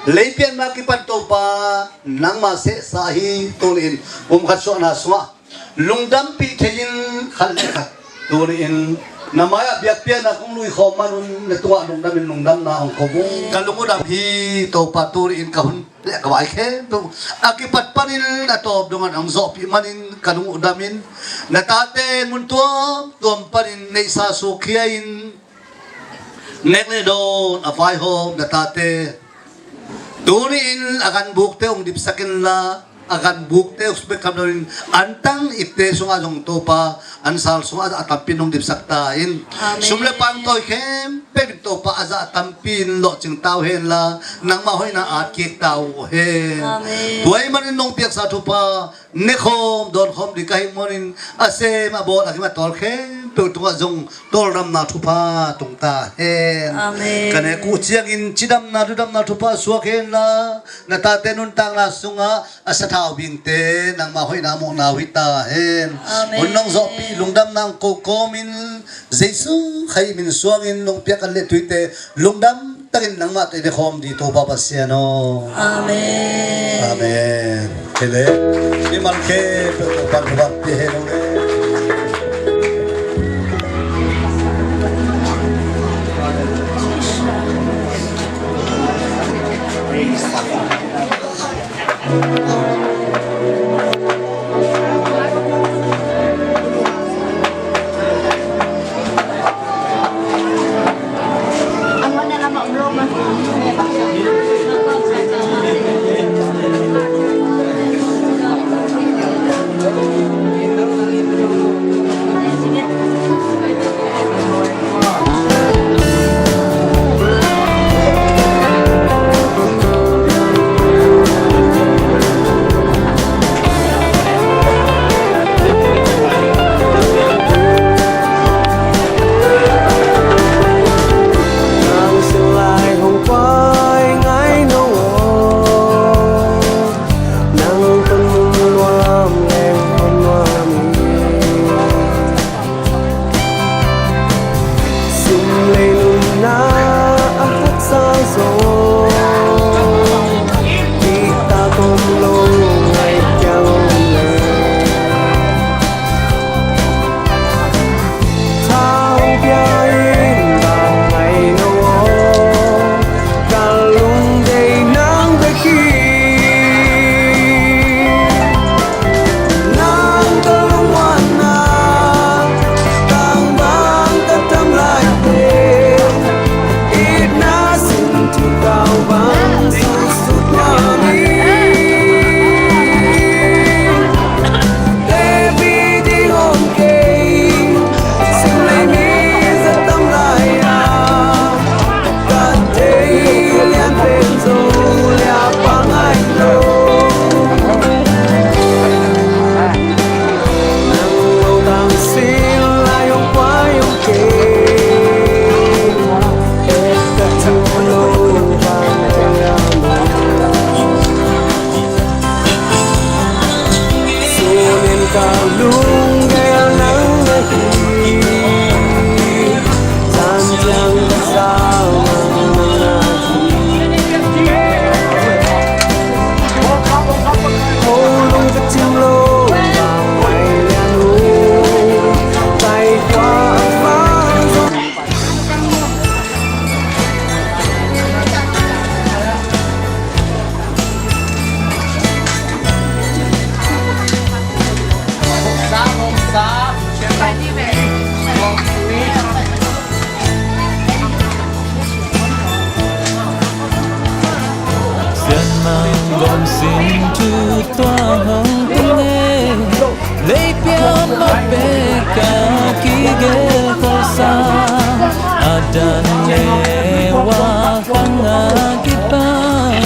leipianna kipan Topa nangma sehsa hi. Tuni-in um khat suahna sungah lungdampih thei-in khat le khat tuni-in na mai-ah biakpiakna kong luikhawm manun na tungah lungdamin lungdamna hong ko uh. Ka lung uh dam hi Topa, tuni-in ka hun le ka vai khempeuh a kipat panin a tawp dongah hong zawhpih manin ka lung uh damin, na tate mun tuamtuam panin neihsa sukhia-in nek le dawn a vaihawm na tate tuni-in a ganbukte hong dipsak inla, a ganbukte hong subekham loin antang ipte sungah zong Topa ansal sungah a tampi in hong dipsak ta in. Amen. Sum le paai tawi khempeuh in Topa a zah tampi in lawhcing ta uh henla, nangmah hoihna at kik ta uh hen. Amen. Tua ahih manin nong piaksa thupha nekhawm dawnkhawm ding ka hih manin a sem a bawl a gim a tawl khempeuh tungah zong tawldamna thupha tung ta hen. Amen. Ka nek uh ciangin cidamna ludamna thupha suak henla, na tate nuntakna sungah a sathau bingte nangmah hoihna muhna uh hi ta hen. Amen. Hun nong zawhpih lungdamna hong ko kawmin Jesu Khazih min suangin nong piak an le tuite lungdam takin nangmah tawh i nekhawm ding Topa Pasian aw. Amen. Amen. Kei le mimal khempeuh Topa'n thupha pia hen aw le. Sim lei nunna a haksa zaw, kihta kom lo ngai kiang om le. Thau bia in bang ngai lo aw, ka lungdei nang bek hi. Nang ka lungmuanna, tang bang ka tam laite, itna sin thukau bang susut mami. Tepi ding om kei, sim lei mi za tam lai a. Sianmang gawm sin thu tua hong tung e. Leipian mah pek a kigel khol sa, a dan le wa khang a kipan,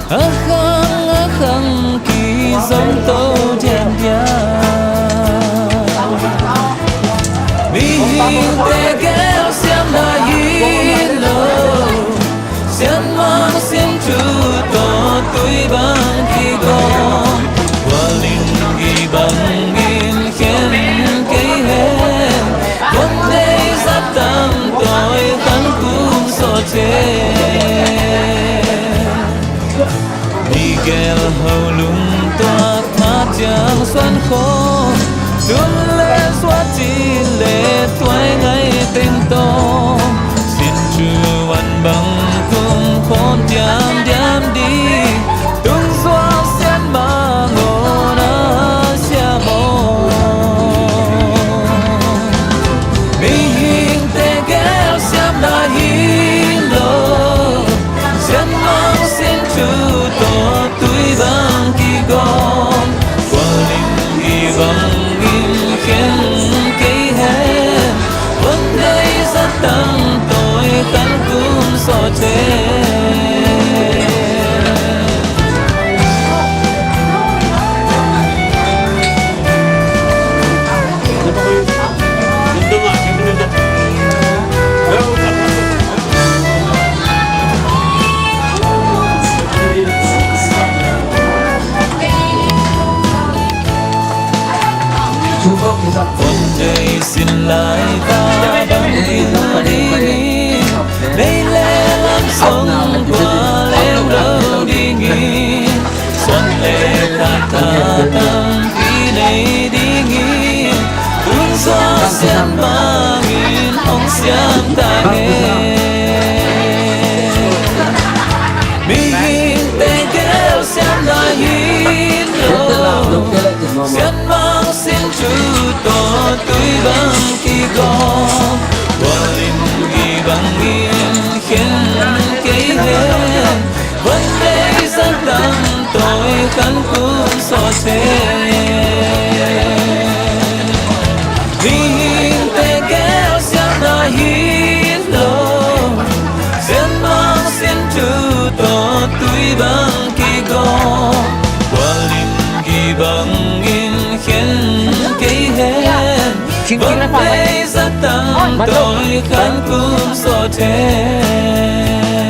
a khang a khang kizom to diandian. Thu tawh tui bang kigawm, kua limgi bangin khen kei hen. Von deih zat tang tawi khan kum sawh thei. Migel ho lungtuak tha ciang suan khawm, tun le suah cih le tuai ngai teng tawm, sin cu wan bang kum khawm diamdiam ding, tung suak sian mang aw na siam aw. Mihingte gel siamna hi lo, sianmang sin thu tawh tui bang kigawm, kua limgi bangin khen kei hen. Von deih zat tang tawi khan kum sawh thei. Von deih sin lai ta bang ding ding, nei le lam song kua leng lo ding in, suan le kha tampi nei ding in, tun suak sian bangin hong siam ta hen. Mihingte gel siamna hi lo, sianmang sin thu tawh tui bang kigawm, kua limgi bangin khen kei hen. Von deih zat tang tawi khan kum sawh thei. Mihingte gel siamna hi lo, sianmang sin thu tawh tui bang kigawm, kua limgi bangin khen kei hen. Von deih zat tang tawi khan kum sawh thei.